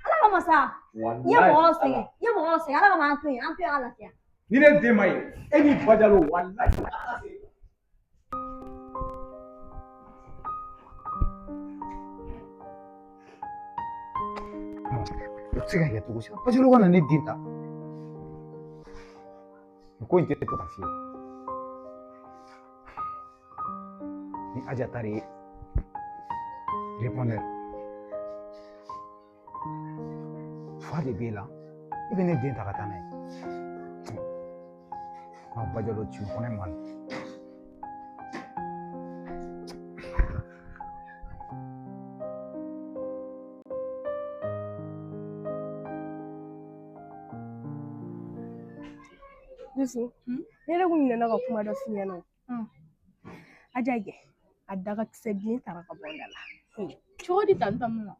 Ala kama sa, i ye mɔgɔw sɛgɛn, i ye mɔgɔw sɛgɛn. Ala kama, an to yen, an to yen, an ka lafiya. Ni ne den ma ye, e ni Bajalo, walayi. O tɛ se ka kɛ cogo si la, Bajalo ka na ne den ta. Nin ko in tɛ to ka fiyewu. Ni Aja ta de ye répondeur, fa de b'e la, i bɛ ne den ta ka taa n'a ye. Ah, Bajalo, tu me connais mal. Dusu, ne yɛrɛ kun ɲinɛna ka kuma dɔ f'i ɲɛna o. Aja kɛ, a dagakisɛ bilen taara ka bɔ n da la. Cogo di tan tɔ mun na?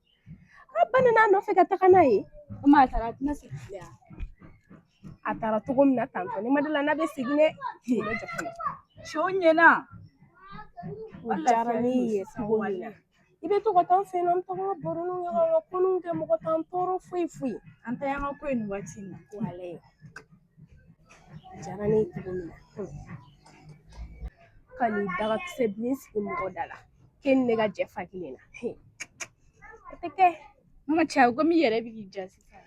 A ba nana a nɔfɛ ka taga n'a ye. O ma, a taara, a tɛna segin bilen wa? A taara cogo min na tantɔ, ne ma dala n'a bɛ segin dɛ. Ne jɔ fɔlɔ. Cɛw ɲɛna. O diyara ne ye cogo min na. I bɛ to ka taa an fɛ yen nɔ, an bɛ taga an ka baroninw kɛ, k'an ka koninw kɛ, mɔgɔ t'an tɔɔrɔ foyi foyi. An ta y'an ka ko ye nin waati in na. Walayi. A diyara ne ye cogo min na. Ka n'i dagakisɛ bilen sigi mɔgɔ da la. K'e ni ne ka jɛ fa kelen na. O tɛ kɛ. Mama cɛ, komi i yɛrɛ bɛ k'i ja sisan.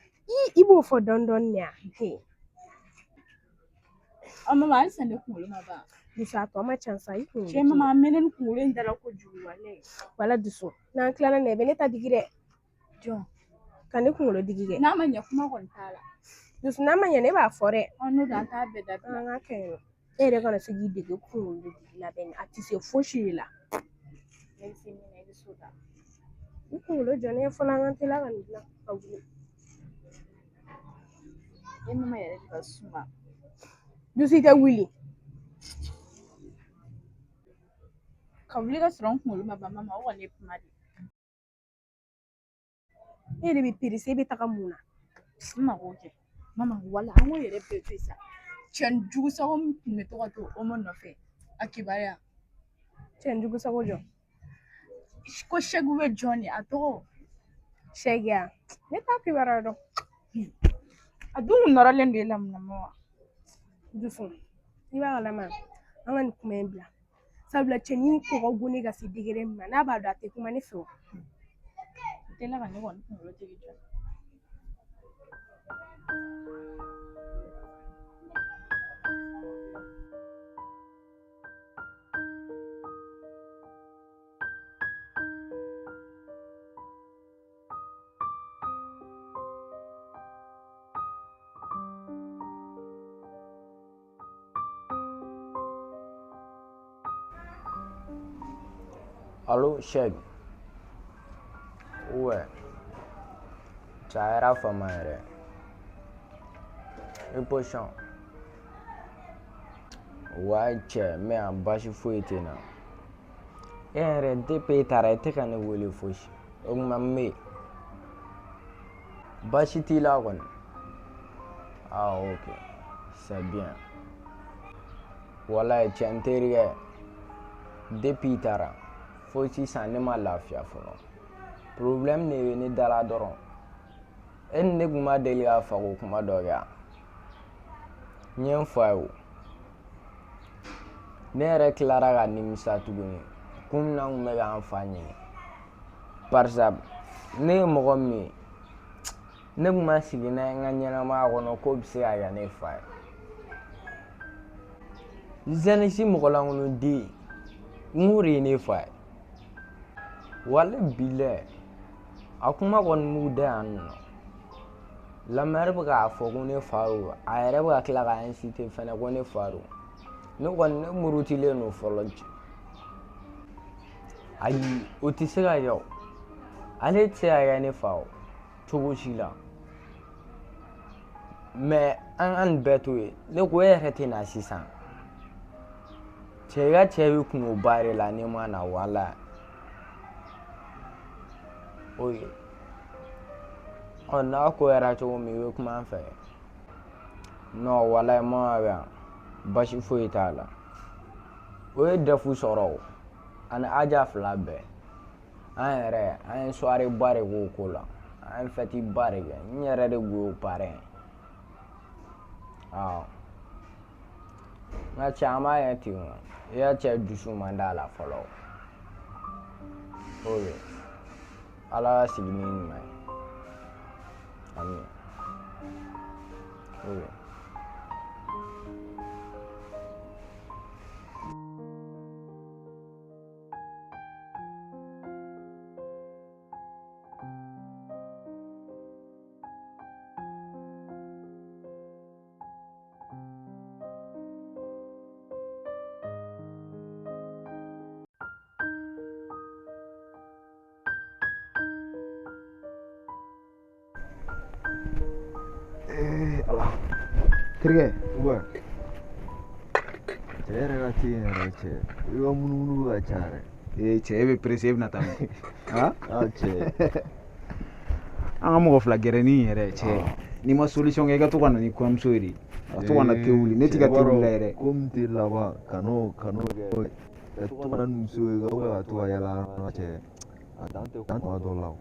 I b'o fɔ dɔɔni dɔɔni de yan. Ɔ mama, halisa ne kunkolo ma ban. Dusu, a tɔ ma ca sa, i kunkolo. Cɛ mama, a mɛnna ni kunkolo in dala kojugu walayi. Wala dusu, n'an tilala nin na, i bɛ ne ta digi dɛ. Jɔn? Ka ne kunkolo digi kɛ. N'a ma ɲɛ, kuma kɔni t'a la. Dusu, n'a ma ɲɛ, ne b'a fɔ dɛ. Ɔ n'o don, an t'a bɛɛ dabila. An ka kɛ yen nɔ. E yɛrɛ kana se k'i dege kunkolo digi labɛn na, a tɛ se fosi de la. Ne bɛ se min na, i bɛ s'o la. I kunkolo jɔ ne ye fɔlɔ, an ka teliya ka nin dilan ka wuli. E mama yɛrɛ de ka suma. Dusu, i tɛ wuli. Ka wuli ka sɔrɔ n kunkolo ma ban mama, o kɔni ye kuma de ye. E yɛrɛ bɛ perese, e bɛ taga mun na? N mago kɛ. Mama wala, an k'o yɛrɛ bɛɛ to yen sa. Cɛnin jugu sago min tun bɛ to ka to Omo nɔfɛ, a kibaruya. Cɛnin jugu sago jɔ? Ko Sɛki bɛ jɔn de, a tɔgɔ? Sɛkiya, ne t'a kibaruya dɔn. A dun kun nɔrɔlen don e la mun na mama? Dusu, i b'a kalama, an ka nin kuma in bila. Sabula cɛnin kɔgɔ go ne ka se degré min ma, n'a b'a dɔn, a tɛ kuma ne fɛ o. Tɛ ka ne kɔni kunkolo tigi jɔ. Allo, Cheick. Ouais. Cɛ, a yɛrɛ fama yɛrɛ. I position. Ouais cɛ, mais a baasi foyi tɛ n na. E yɛrɛ, depuis e taara, i tɛ ka ne wele fosi. O tuma n bɛ yen. Baasi t'i la kɔni? Ah ok, c'est bien. Walayi cɛ, n terikɛ, depuis i taara. Fo sisan ne ma lafiya fɔlɔ. Problème de bɛ ne da la dɔrɔn. E ni ne kun ma deli ka fako kuma dɔ kɛ yan. N ye n fa ye o. Ne yɛrɛ tilara ka nimisa tuguni. Kun min na n kun bɛ ka n fa ɲini. Barisa ne ye mɔgɔ min ye, ne kun ma sigi n'a ye n ka ɲɛnamaya kɔnɔ k'o bɛ se ka kɛ ne fa ye. Jeunesse mɔgɔlankolon den n k'o de ye ne fa ye. Wale bilayi a kuma kɔni b'u da yan nɔ. La mère bɛ k'a fɔ ko ne fa don a yɛrɛ bɛ ka tila k'a insister fɛnɛ ko ne fa don. Ne kɔni ne murutilen don fɔlɔ. Ayi o tɛ se ka kɛ o. Ale tɛ se ka kɛ ne fa o cogo si la. Mais an ka nin bɛɛ to yen ne ko e yɛrɛ tɛ na sisan. Cɛ i ka cɛ bɛ kungoba de la n'i ma na wala. Ok. Ɔ n'a ko kɛra cogo min i bɛ kuma an fɛ. Non walayi mama bɛ yan basi foyi t'a la. O ye DEF sɔrɔ o ani Aja fila bɛɛ. An yɛrɛ an ye soirée ba de k'o ko la. An ye fête ba de kɛ. N yɛrɛ de kun y'o parrain ye. Awɔ. N ka cɛ an b'a kɛ ten o. I ka cɛ dusu man d'a la fɔlɔ. Ok. Ala ka sigi ni ɲuman ye. Ami. Ok. Ee ala terikɛ Ouais. Cɛ yɛrɛ ka te yɛrɛ cɛ i ka munumunu bɛ ka ca yɛrɛ. Ee cɛ e bɛ pressé e bɛna taa min ah cɛ an ka mɔgɔ fila gɛrɛni yɛrɛ cɛ n'i ma solution kɛ i ka to ka na ni kɔɲɔmuso ye de ka to ka na te wuli ne t'i ka te wuli la yɛrɛ ko min tɛ laban kan'o kan'o kɛ ka to ka na ni muso ye ka to ka yala cɛ a dan tɛ kuma dɔ la o.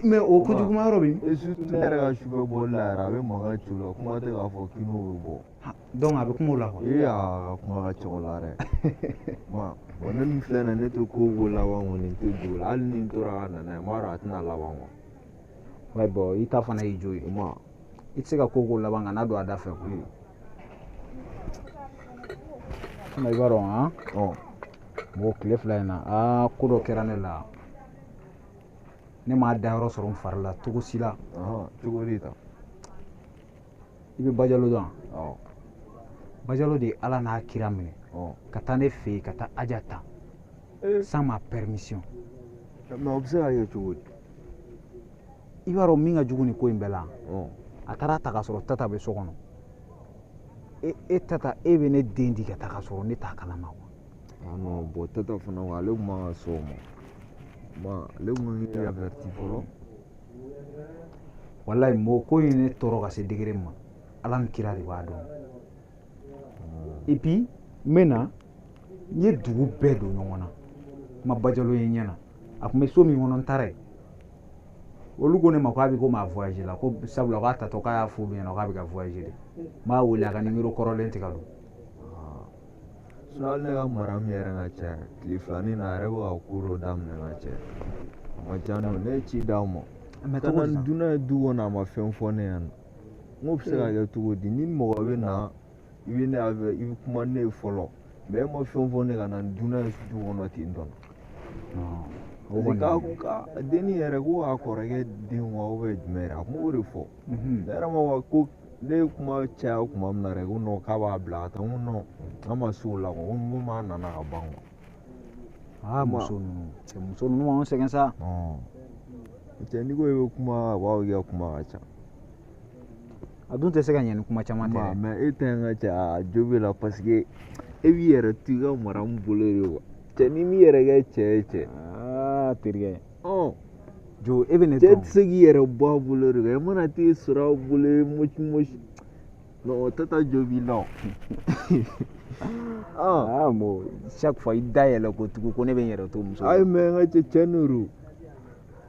Mais o kojugu ma yɔrɔ bɛ min? Surtout ne yɛrɛ ka sufɛ bɔli la yɛrɛ a bɛ mankan ci o la kuma tɛ k'a fɔ k'i n'o bɛ bɔ. Donc a bɛ kuma o la quoi. Ee a ka kuma ka ca o la dɛ. Ma bon ne min filɛ nin ye ne tɛ ko o ko laban kɔni n tɛ don o la hali ni n tora ka na n'a ye n b'a dɔn a tɛna laban quoi. Ouais bon i ta fana y'i jo ye. Ma i tɛ se ka ko o ko laban kana don a da fɛ quoi. Sinon i b'a dɔn han. Bon tile fila in na aa ko dɔ kɛra ne la. Ne m'a dayɔrɔ sɔrɔ n fari la cogo si la. Cogo di tan? I bɛ Bajalo dɔn wa? Bajalo de ye Ala n'a kira minɛ ka taa ne fɛ yen ka taa Aja ta sans ma permission. Mais o bɛ se ka kɛ cogo di? I b'a dɔn min ka jugu nin ko in bɛɛ la? A taara ta k'a sɔrɔ Tata bɛ so kɔnɔ. E Tata e bɛ ne den di ka taa k'a sɔrɔ ne t'a kalama quoi. Ah non bon Tata fana ko ale tun man ka sɔn o ma. Ma ale tun k'i averti fɔlɔ. Walayi mɔgɔ ko in ye ne tɔɔrɔ ka se degré min ma Ala ni kira de b'a dɔn. Et puis n bɛ na n ye dugu bɛɛ don ɲɔgɔn na n ma Bajalo ye n ɲɛ na a tun bɛ so min kɔnɔ n taara yen olu ko ne ma k'a bɛ komi a voyage la ko sabula k'a tatɔ k'a y'a fɔ olu ɲɛna k'a bɛ ka voyage de n b'a wele a ka numéro kɔrɔlen tɛ ka don. Sinon hali ne ka mara min yɛrɛ ka ca tile filanin na a yɛrɛ bɛ ka ko dɔ daminɛ ka cɛ a ma diya ne ye ne ye ci d'a ma ka na ni dunan ye du kɔnɔ a ma fɛn fɔ ne ɲɛna n k'o bɛ se ka kɛ cogo di ni mɔgɔ bɛ na i bɛ ne i bɛ kuma ne ye fɔlɔ mais e ma fɛn fɔ ne ka na ni dunan ye du kɔnɔ ten tɔ parce que k'a dennin yɛrɛ ko a kɔrɔkɛ den wa jumɛn yɛrɛ a kun b'o de fɔ ne yɛrɛ ma ko ne ye kuma caya kuma min na yɛrɛ ko non k'a b'a bila ka taa n ko non an ma se o la quoi n ko m'a nana ka ban quoi aa muso ninnu cɛ muso ninnu b'anw sɛgɛn sa cɛ n'i ko i bɛ kuma a b'a fɔ k'i ka kuma ka ca a dun tɛ se ka ɲɛ ni kuma caman tɛ dɛ mais e ta in ka ca a jo b'e la parce que e b'i yɛrɛ to i ka maramu bolo de quoi cɛ n'i m'i yɛrɛ kɛ cɛ ye cɛ aa terikɛ ɔ jo e bɛ ne cɛ dɔn tɛ se k'i yɛrɛ bɔ a bolo de quoi e mana t'e sɔrɔ a bolo i mosi mosi Non, tata jo b'i la o. Ah bon, chaque fois i da yɛlɛ ko tugun ko ne bɛ n yɛrɛ to muso. Ayi mais n ka cɛ, cɛ nuru.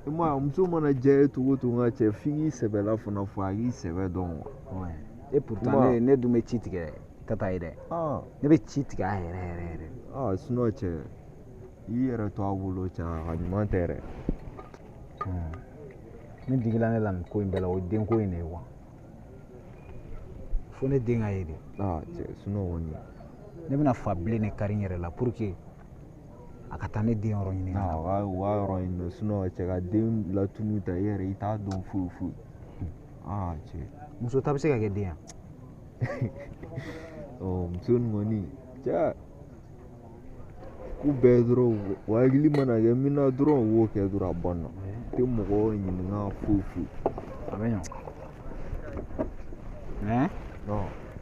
I m'a ye, muso mana diya e cogo o cogo, n ka cɛ, f'i k'i sɛbɛla fana fɔ a k'i sɛbɛ dɔn quoi. Ouais. Et pourtant ne dun bɛ ci tigɛ tata ye dɛ. Ne bɛ ci tigɛ a yɛrɛ yɛrɛ yɛrɛ. Ah sinon cɛ, i yɛrɛ to a bolo cɛ, a ka ɲuman tɛ dɛ. Min digila ne la nin ko in bɛɛ la, o ye denko in de ye quoi. Fo ne den ka ye de. Ah cɛ, sinon kɔni. Ne bɛna fa bilen de kari n yɛrɛ la pour que a ka taa ne den yɔrɔ ɲini. Ah, o ka yɔrɔ ɲini, sinon cɛ ka den latunu ta i yɛrɛ i t'a dɔn foyi foyi. Ah cɛ. Muso ta bɛ se ka kɛ den ya? Ɔ muso nin kɔni cɛ, ko bɛɛ dɔrɔn o hakili mana kɛ min na dɔrɔn, u b'o kɛ dɔrɔn, a banna. U tɛ mɔgɔ ɲininka foyi foyi. A bɛ ɲa. Mais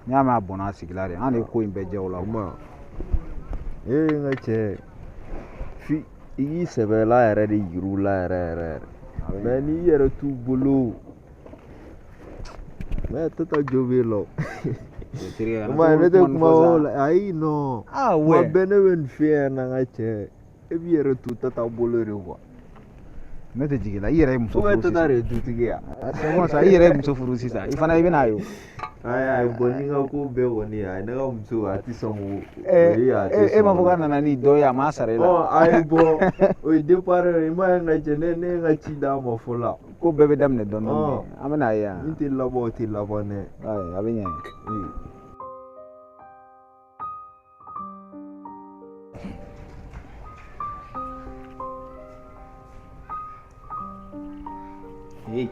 n'i y'a mɛn a bɔnna a sigi la de, an de ye ko in bɛɛ jɛ o la. O ma ee n ka cɛ, f'i i k'i sɛbɛla yɛrɛ de yir'u la yɛrɛ yɛrɛ yɛrɛ. Mais n'i yɛrɛ t'u bolo, mais tata jo b'e la o. Terikɛ, O ma ye, ne tɛ kuma o la, ayi non. Ah Kuma ouais. bɛɛ ne bɛ nin f'e ɲɛna, n ka cɛ, e b'i yɛrɛ to tata bolo de quoi. Ne tɛ jigin i la, i yɛrɛ ye muso Ou bien furu tata sisan. de ye dutigi ye. C'est bon ça, i yɛrɛ ye muso furu sisan, i fana i bɛna ye o. Ayi ayi, bon ni n ka ko bɛɛ kɔni, ayi, ne ka muso a tɛ sɔn k'o. Eh, e m'a fɔ k'a nana ni dɔ ye, a m'a sara e la. Ɔ ayi, bon o ye départ ye, i m'a ye n ka cɛ, ne ye n ka ci d'a ma fɔlɔ la. Ko bɛɛ bɛ daminɛ dɔɔnin dɔɔnin, an bɛna ye yan. Min tɛ laban, o tɛ laban dɛ. Ayi, a bɛ ɲɛ. Hey,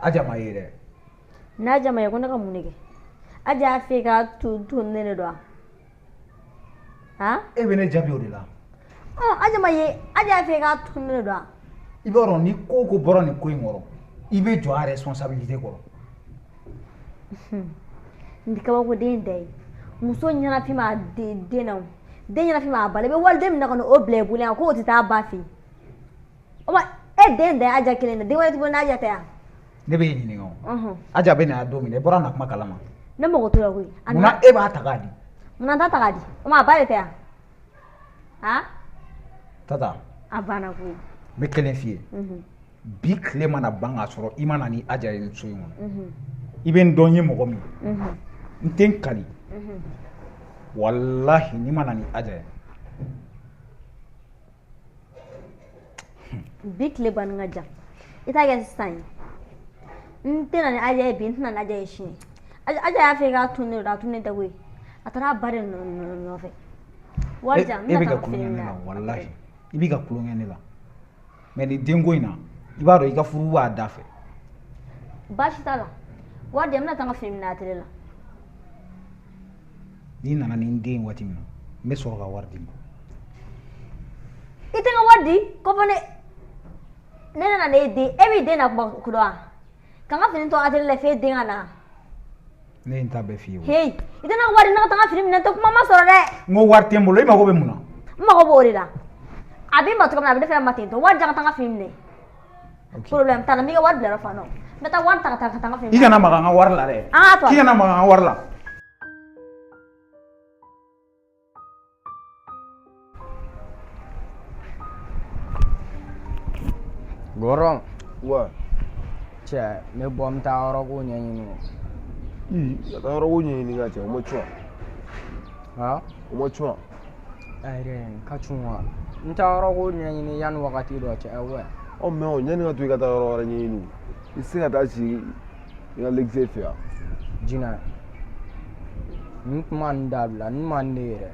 Aja ma ye dɛ. N'Aja ma ye, ko ne ka mun de kɛ? Aja y'a fɛ k'a to ne de don wa? Han? E bɛ ne jaabi o de la. Ɔ Aja ma ye, Aja y'a fɛ k'a to ne de don wa? I b'a dɔn, ni ko o ko bɔra nin ko in kɔrɔ, i bɛ jɔ a responsabilité kɔrɔ. Nin kabakoden da ye, muso ɲɛnafin b'a den na, o den ɲɛnafin b'a ba la. I bɛ waliden minɛ ka na o bila i bolo yan k'o tɛ taa ba fɛ yen. O ma e den da ye Aja kelen na, den wɛrɛ t'i bolo n'Aja tɛ yan? Ne bɛ e ɲininka o. Aja bɛ na yan don min na, i bɔra na kuma kalama. Ne mago t'o la koyi. Munna e b'a ta k'a di? Munna n t'a ta k'a di? O ma a ba de tɛ yan? Han? Tata. A banna koyi. N bɛ kelen f'i ye. Bi tile mana ban k'a sɔrɔ i ma na ni Aja ye so in kɔnɔ, i bɛ n dɔn n ye mɔgɔ min ye, n tɛ n kali, walahi n'i ma na ni Aja ye. Bi tile banni ka jan, i t'a kɛ sisan ye. N tɛ na ni Aja ye bi, n tɛna ni Aja ye sini. Aja y'a fɛ k'a tun ne don, a tun ne tɛ koyi. A taara a ba de nɔfɛ. Wari di yan, n E bɛna bɛ taa ka n ka tulonkɛ fini ne minɛ. la, walahi i bɛ ka tulonkɛ ne la, mais nin denko in na, i b'a dɔn i ka furu b'a da fɛ. Baasi t'a la, wari di yan, n bɛna taa n ka fini minɛ atelier la. N'i nana ni n den ye waati min na, n bɛ sɔrɔ ka wari d'i ma. I tɛ n ka wari di ko fɔ ne nana ne den, e b'i den na kuma ko dɔn wa? Ka n ka fini to atelier la f'e den ka na. Ne ye n ta bɛɛ f'i ye o. Hey, i tɛ ne ka wari di, ne ka taa n ka fini minɛ, n tɛ kuma ma sɔrɔ dɛ. N ko wari tɛ n bolo, i mago bɛ mun na? N mago b'o de la. A b'i ma cogo min na, a bɛ ne fana ma ten tɔ. Wari di yan, ka taa n ka fini minɛ. Problème t'a la, n b'i ka wari bila yɔrɔ fan dɔ. N bɛ taa wari ta ka taa n ka fini I kana maga n ka wari la dɛ. An k'a to a K'i kana maga n ka wari la. Gɔrɔn. Wa. Cɛ, n bɛ bɔ, n bɛ taa yɔrɔ ko ɲɛɲini o. Ii, ka taa yɔrɔ ko ɲɛɲini ka cɛ, o ma cun wa? Han? O ma cun wa? Ayi, n ka cun wa? N taa yɔrɔ ko ɲɛɲini yanni wagati dɔ cɛ, wɛ. Ɔ mais o yanni ka to i ka taa yɔrɔ wɛrɛ ɲɛɲini, i tɛ se ka taa sigi i ka l'exe fɛ yan? Jinɛ, nin kuma nin dabila, nin man ne yɛrɛ.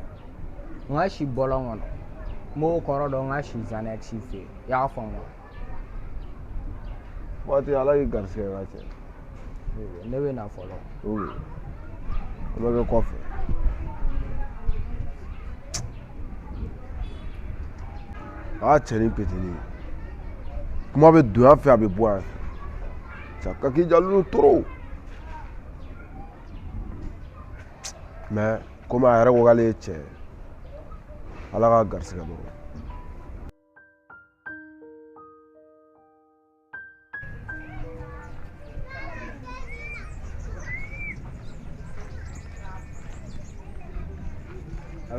N ka si bɔlɔn kɔnɔ, n b'o kɔrɔ dɔn, n ka si Zanex fɛ yen, i y'a faamu wa? Waati ala y'i garisɛgɛ ka cɛ. Ne bɛ na fɔlɔ. Ok, o bɛ kɛ kɔfɛ. Aa cɛ ni petini, kuma bɛ don yan fɛ, a bɛ bɔ yan fɛ. Cɛ ka k'i jaloux trop. Mais komi a yɛrɛ ko k'ale ye cɛ ye, ala k'a garisɛgɛ dɔrɔn.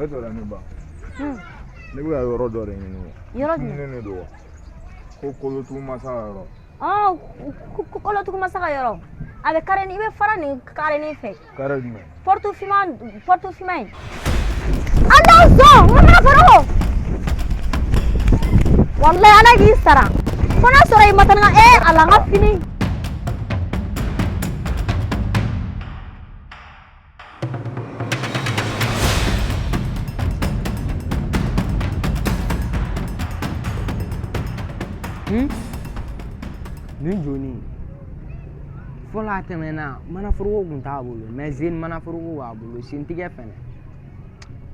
Ale tɔ la ne ba. Ne bɛ ka yɔrɔ dɔ de ɲini. Yɔrɔ jumɛn? Ne de don wa? Ko kolotugu masa ka yɔrɔ. Ɔ, kolotugu masa ka yɔrɔ. A bɛ kare i bɛ fara nin karenin fɛ. Kare jumɛn? Porte finman, porte finman in. Ala zon, n mana fara o. Walayi Ala k'i sara. Fo n'a sɔrɔ i ma taa ni n ka Ala n ka fini. Nin joni fɔlɔ a tɛmɛna manaforoko kun t'a bolo mais zeni manaforoko b'a bolo sentigɛ fɛnɛ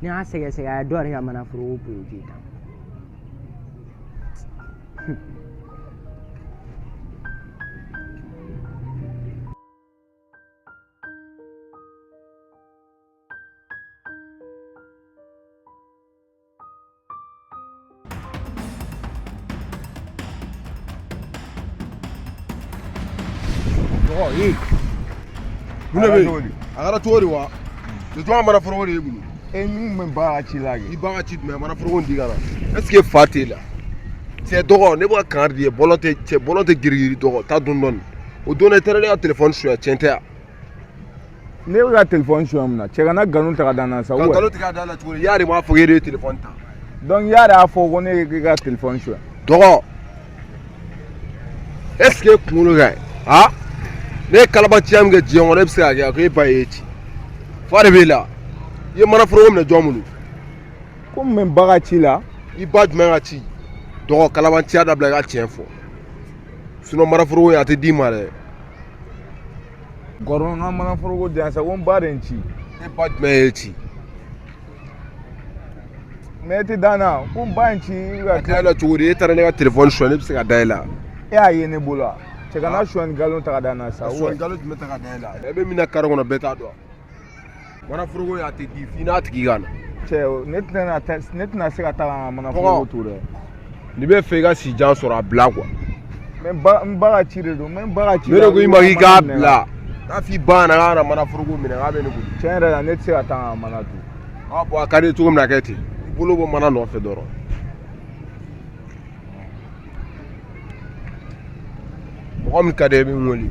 ni y'a sɛgɛsɛgɛ a ye dɔ yɛrɛ ka manaforoko produit ta. Dɔgɔ ee mun de bɛ yen? A kɛra cogo di wa? Nin jɔn mana foroko de y'i bolo? E min bɛ ba ka ci la kɛ. I ba ka ci jumɛn? Mana foroko in di ka na. Est ce que fa t'e la? Cɛ dɔgɔ ne bɛ ka kangari d'i ye bɔlɔn tɛ cɛ bɔlɔn tɛ girigiri dɔgɔ taa dɔɔni dɔɔni. O don ne taara ne ka telefɔni suɲɛ tiɲɛ tɛ yan. Ne bɛ ka telefɔni suɲɛ mun na? Cɛ kana nkalon ta ka da n na sa. Ka nkalon tigɛ ka da la cogo di? Y'a de m'a fɔ k'e de ye telefɔni ta. Donc y'a de y'a fɔ ko ne ye ka telefɔni suɲɛ. Dɔgɔ est ce que e kunkolo ka ɲi? Ha? Ne ye kalabanciya min kɛ diɲɛ kɔnɔ e bɛ se k'a kɛ ko e ba y'e ci. Fa de b'e la. I ye manaforoko minɛ jɔn bolo? Ko n bɛ ba ka ci la. I ba jumɛn ka ci? Dɔgɔ kalabanciya dabila i ka tiɲɛ fɔ. Sinon manaforoko in a tɛ d'i ma dɛ. Gɔrɔn n ka manaforoko di yan sa ko n ba de ye n ci. E ba jumɛn y'e ci? Mais e tɛ da n na ko n ba ye n ci. A tɛ da la cogo di? E taara ne ka telefɔni suɲɛ ne bɛ se ka da e la. E y'a ye ne bolo wa? Cɛ kana suɲɛni nkalon ta ka da n na sa. Suɲɛni nkalon jumɛn ta ka da e la? E bɛ min na kare kɔnɔ bɛɛ t'a dɔn. Manaforoko in a tɛ di f'i n'a tigi ka na. Cɛ ne tɛna se ka taa ka n ka manaforoko to dɛ. N'i bɛ fɛ i ka si jan sɔrɔ a bila quoi. Mais n ba ka ci de don, n bɛ n ba ka ci. Ne de ko i ma k'i k'a bila. N'a f'i ba ɲɛna k'a kana manaforoko minɛ k'a bɛ ne bolo. Tiɲɛ yɛrɛ la ne tɛ se ka taa ka mana to. Ah bon a ka di cogo min na a kɛ ten. I bolo bɔ mana nɔfɛ dɔrɔn. Mɔgɔ min ka di i bɛ n wele.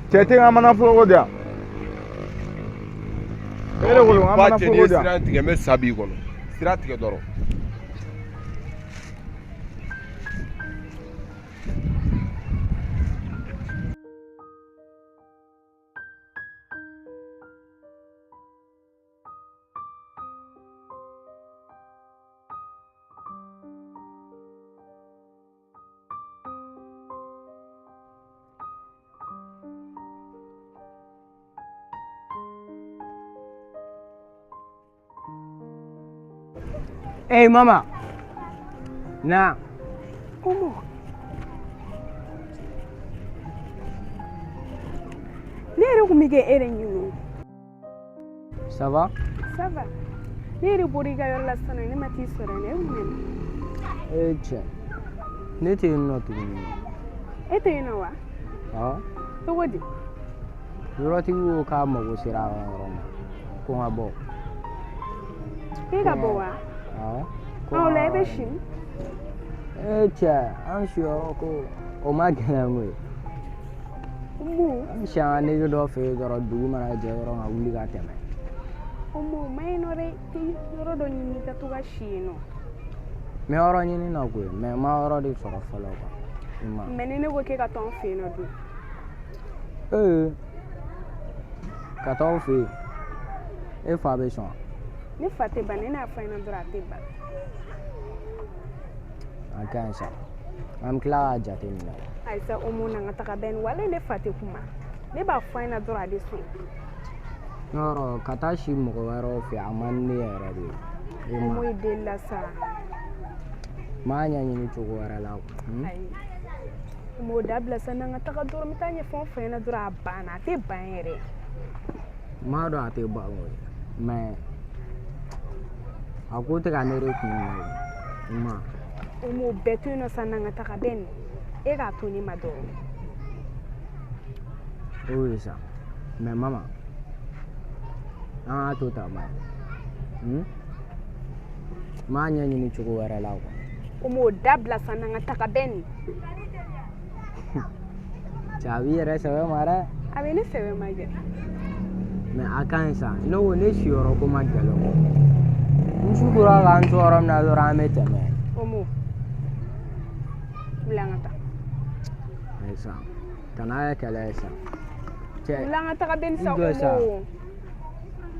Cɛ tɛ n ka manaforoko di yan. E de ko n ka manaforoko di yan. Sira tigɛ n bɛ sa b'i kɔnɔ. Sira tigɛ dɔrɔn. Hey mama. Na. Umu. Ne yɛrɛ kun bɛ kɛ e de ɲini. Ça va? Ça va. Ne yɛrɛ bɔra i ka yɔrɔ la sisan ne ma t'i sɔrɔ yen, e kun bɛ min? Eh cɛ. Ne tɛ yen nɔ tuguni. E tɛ yen nɔ wa? Awɔ. Cogo di? Yɔrɔtigi ko k'a mago sera a ka yɔrɔ ma. Ko n ka bɔ. E ka bɔ wa? Awɔ. O la e bɛ si min? Eh cɛ, an siyɔrɔ ko o ma gɛlɛn koyi. Umu. An bɛ si an ka nege dɔ fɛ yen dɔrɔn dugu mana jɛ dɔrɔn ka wuli ka tɛmɛ. Umu, o ma ɲi nɔ dɛ, i yɔrɔ dɔ ɲini i ka to ka si yen nɔ. N bɛ yɔrɔ ɲini na koyi, mais n ma yɔrɔ de sɔrɔ fɔlɔ quoi. I ma. Mais ni ne ko k'e ka to an fɛ yen nɔ dun? Ee, ka taa aw fɛ yen, e fa bɛ sɔn wa? Ne fa tɛ ban, ne n'a fɔ a ɲɛna dɔrɔn a tɛ ban. A ka ɲi sa, an bɛ tila k'a jateminɛ. Ayi sa Umu, na n ka taga bɛn walayi ne fa tɛ kuma. Ne b'a fɔ a ɲɛna dɔrɔn a bɛ sɔn. Yɔrɔ ka taa si mɔgɔ wɛrɛw fɛ a man di ne yɛrɛ de ye. Umu i deli la sa. N b'a ɲɛɲini cogo wɛrɛ la quoi. Ayi. Umu o dabila sa, na n ka taga dɔrɔn n bɛ taa ɲɛfɔ n fa ɲɛna dɔrɔn a banna, a tɛ ban yɛrɛ. N b'a dɔn a tɛ ban koyi, mais a ko tɛ ka ne de kun na o ma. Umu o bɛɛ to yen nɔ sa, na n ka taga bɛn e k'a to ne ma dɔrɔn. O ye sa, mais mama, an k'a to tan ba. N m'a ɲɛɲini cogo wɛrɛ la quoi. O m'o dabila sa, n'an ka taga bɛn nin. Cɛ, a b'i yɛrɛ sɛbɛ ma dɛ. A bɛ ne sɛbɛ ma kɛ. Mais a ka ɲi sa, ne ko ne siyɔrɔ ko ma gɛlɛn o. N su kora k'an to yɔrɔ min na dɔrɔn, an bɛ tɛmɛ. Omo, wuli an ka taa. Ayi sa, kan'a kɛ kɛlɛ ye sa. Cɛ, Wuli an ka taga bɛn sa. I jɔ sa. Omo.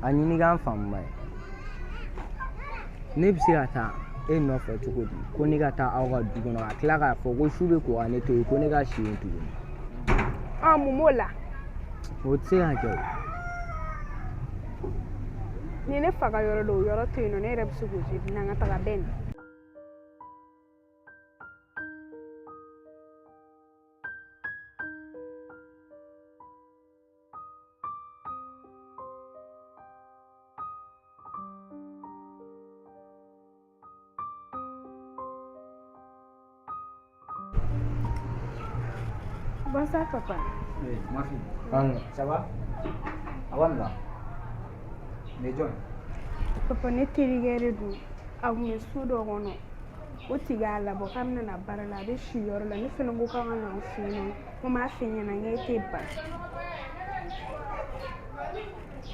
A ɲini k'an faamu ba ye. Ne bɛ se ka taa e nɔfɛ cogo di ko ne ka taa aw ka du kɔnɔ, ka tila k'a fɔ ko su bɛ ko ka ne to yen, ko ne ka si yen tuguni? Ɔ, mun b'o la? O tɛ se ka kɛ o. Ni ne fa ka yɔrɔ don, o yɔrɔ to yen nɔ, ne yɛrɛ bɛ se k'o to yen. N'an ka taga bɛn. Bonsoir, papa. Oui, ma fille. An Ça va? Awa la. Ne jɔn? Papa, ne terikɛ de don. A kun bɛ so dɔ kɔnɔ. O tigi y'a labɔ k'a bɛna na baara la, a bɛ si yɔrɔ la. Ne fana ko k'an ka na an fɛ yen nɔ. Ko n b'a f'i ɲɛna n k'e tɛ ban.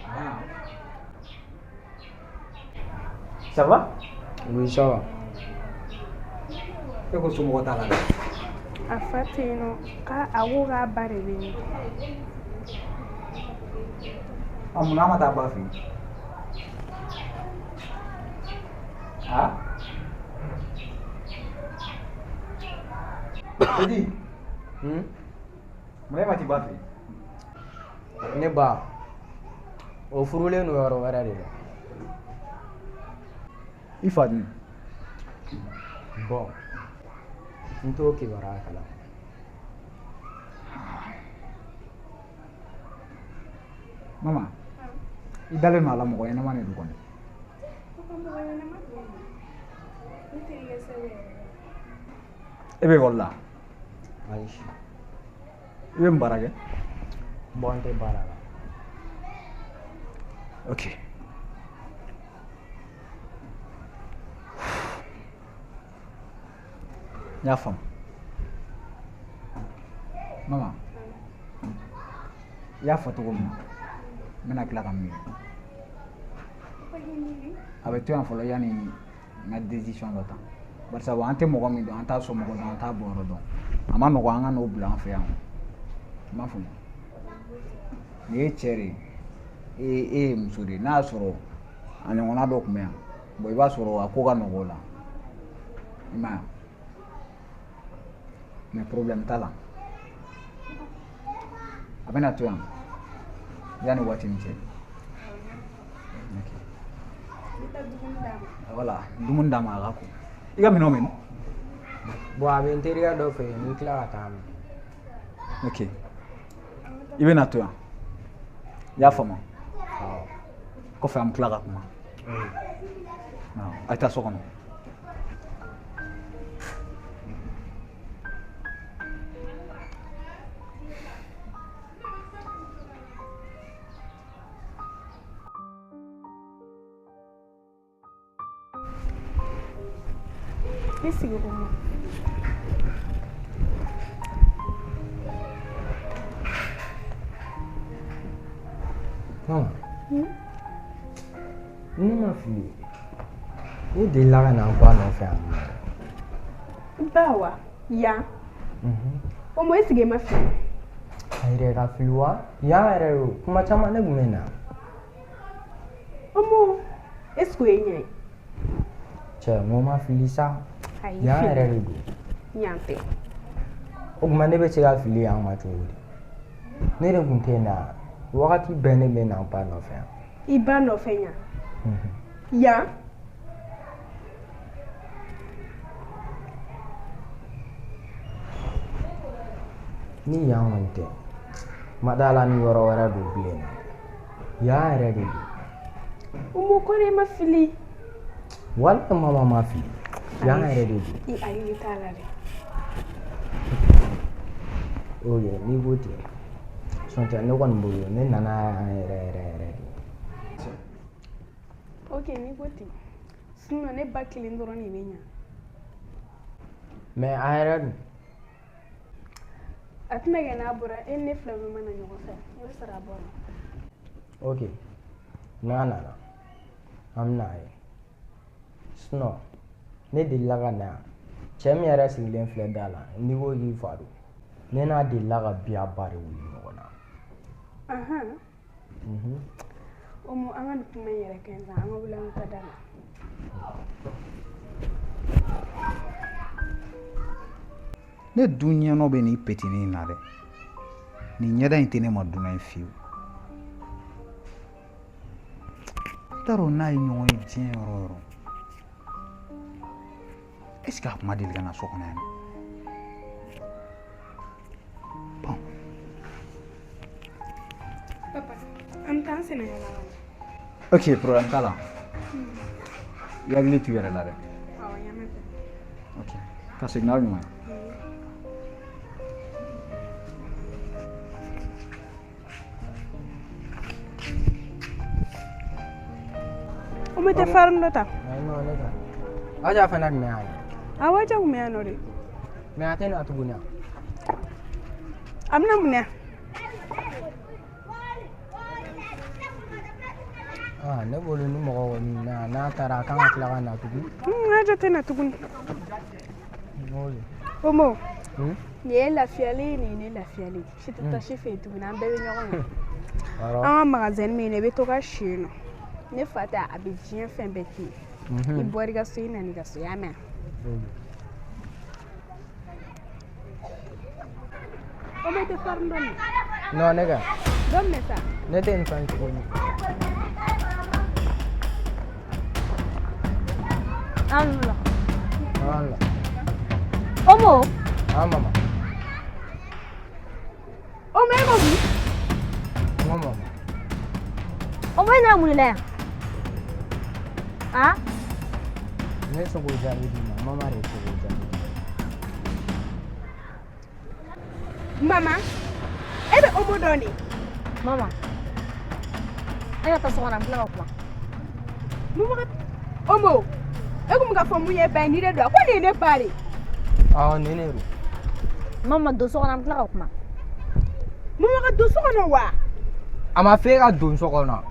Ah. Ça va? Oui, ça va. E ko somɔgɔ t'a la dɛ. A fa tɛ yen nɔ, k'a a ko k'a ba de bɛ yen. A munna a ma taa ba fɛ yen? Ah? Petit, mun e ma t'i ba fɛ yen? Ne ba, o furulen don yɔrɔ wɛrɛ de la. I fa dun? Bon, n t'o kibaruya kalama. Mama, i dalen don a la mɔgɔ ɲɛnama de don kɔni. Papa, mɔgɔ ɲɛnama don. Ne terikɛ sɛbɛ yɛrɛ. E bɛ ekɔli la? Ayi. I bɛ mun baara kɛ? Bon, n tɛ baara la. Ok. N y'a faamu. Mama, i y'a fɔ cogo min na, n bɛna tila ka miiri. Papa, k'i miiri. A bɛ to yan fɔlɔ yanni n ka décision dɔ ta. Barisa an tɛ mɔgɔ min dɔn, an t'a somɔgɔ dɔn, an t'a bɔyɔrɔ dɔn. A ma nɔgɔn an ka n'o bila an fɛ yan. I m'a faamu? Nin ye cɛ de ye, e ye muso de ye. N'a y'a sɔrɔ a ɲɔgɔnna dɔ tun bɛ yan, bon, i b'a sɔrɔ a ko ka nɔgɔn o la. I m'a ye? Mais problème t'a la. A bɛna to yan yanni waati nin cɛ. Ok. N bɛ taa dumuni d'a ma. Voilà, dumuni d'a ma a ka ko. I ka minɛnw bɛ min? Bon, a bɛ n terikɛ dɔ fɛ yen, ni tila ka taa minɛ. Ok. I bɛna to yan. I y'a faamu? Awɔ. Kɔfɛ an bɛ tila ka kuma. Awɔ, a ye taa so kɔnɔ. I sigi ko ma. Mama, ne ma fili. Ne delila ka na n ba nɔfɛ yan nɔ. Ba wa? Yan? O ma, e sigi ma fili. A yɛrɛ ka fili wa? Yan yɛrɛ o, kuma caman ne tun bɛ na. Omo, est ce que o ye ɲɛ ye? Cɛ, n ko ma fili sa. Ayi, Yan fili. yɛrɛ de don. Yan tɛ. O tuma ne bɛ se ka fili yan ma cogo di? Ne de tun tɛ na. Wagati bɛɛ ne bɛ na n ba nɔfɛ yan. I ba nɔfɛ yan? Yan? Ni yan kɔni tɛ, ma da la ni yɔrɔ wɛrɛ don bilen. Yan yɛrɛ de don. Omo, kɔrɔ e ma fili. Walima mama ma fili. Yan yɛrɛ de don. I hakili t'a la dɛ. Ok, n'i ko ten. Sɔn tɛ ne kɔni bolo, ne nana yan yɛrɛ yɛrɛ yɛrɛ de. Ok, n'i ko ten. Sinon ne ba kelen dɔrɔn de bɛ ɲa. Mais a yɛrɛ dun? A tɛna kɛ n'a bɔra e ni ne fila bɛɛ ma na ɲɔgɔn fɛ. O bɛ sɔrɔ a bɔra. Ok, n'a nana an bɛna a ye. Sinon ne delila ka na yan. Cɛ min yɛrɛ sigilen filɛ da la, n'i ko k'i fa don, ne n'a delila ka biya ba de wuli ɲɔgɔn na. Ahan. Omo, an ka nin kuma in yɛrɛ kɛ sisan, an ka wuli an ka taa da la. Ne dun ɲɛnɔ bɛ nin petinin in na dɛ. Nin ɲɛda in tɛ ne ma dunan ye fiyewu. N t'a dɔn n'a ye ɲɔgɔn ye diɲɛ yɔrɔ o yɔrɔ. Est ce que a kun ma deli ka na so kɔnɔ yan nɔ? Bon. Papa, an bɛ taa an senna yaala la. Ok, problème t'a la. I hakili t'u yɛrɛ la dɛ. Awɔ, n y'a mɛn. Ok. Ka segin n'aw ɲuman ye. Omo tɛ farin dɔ ta. Non, ne ta. Aja fana tun bɛ yan. Awɔ, Aja tun bɛ yan nɔ de. Mais a tɛ na tuguni wa? A bɛna mun na? Ah, ne bolo ni mɔgɔ kɔni na n'a taara a kan ka tila ka na tugun. Aja tɛ na tuguni. Omo, nin ye lafiyalen ye, nin ye ne lafiyalen ye. Si tɛ taa si fɛ yen tuguni, an bɛɛ bɛ ɲɔgɔn kan. An ka magasin bɛ yen nɔ, i bɛ to ka si yen nɔ. Ne fa ta, a bɛ diɲɛ fɛn bɛɛ k'i ye. I bɔra i ka so, i nana i ka so, i y'a mɛn? Omo, i tɛ farin dɔ min? Non, ne ka. Dɔ minɛ sa. Ne tɛ nin fɛn tuguni. An la. An la. Omo. Ah, mama. Omo, e ko mun? N ko mama. Omo, e nana mun de la yan? Ah? Ne se k'o jaabi d'i ma, mama de bɛ se k'o jaabi d'i ma. Mama, e bɛ Omo dɔn de? Mama, an ka taa so kɔnɔ, an tila ka kuma. Mun Omo, e kun bɛ ka fɔ mun ye ba ye, nin de don, a ko nin ye ne ba de ye. Awɔ, nin de don. Mama, don so kɔnɔ, an tila ka kuma. Mama ka don so kɔnɔ wa? A ma f'e ka don so kɔnɔ.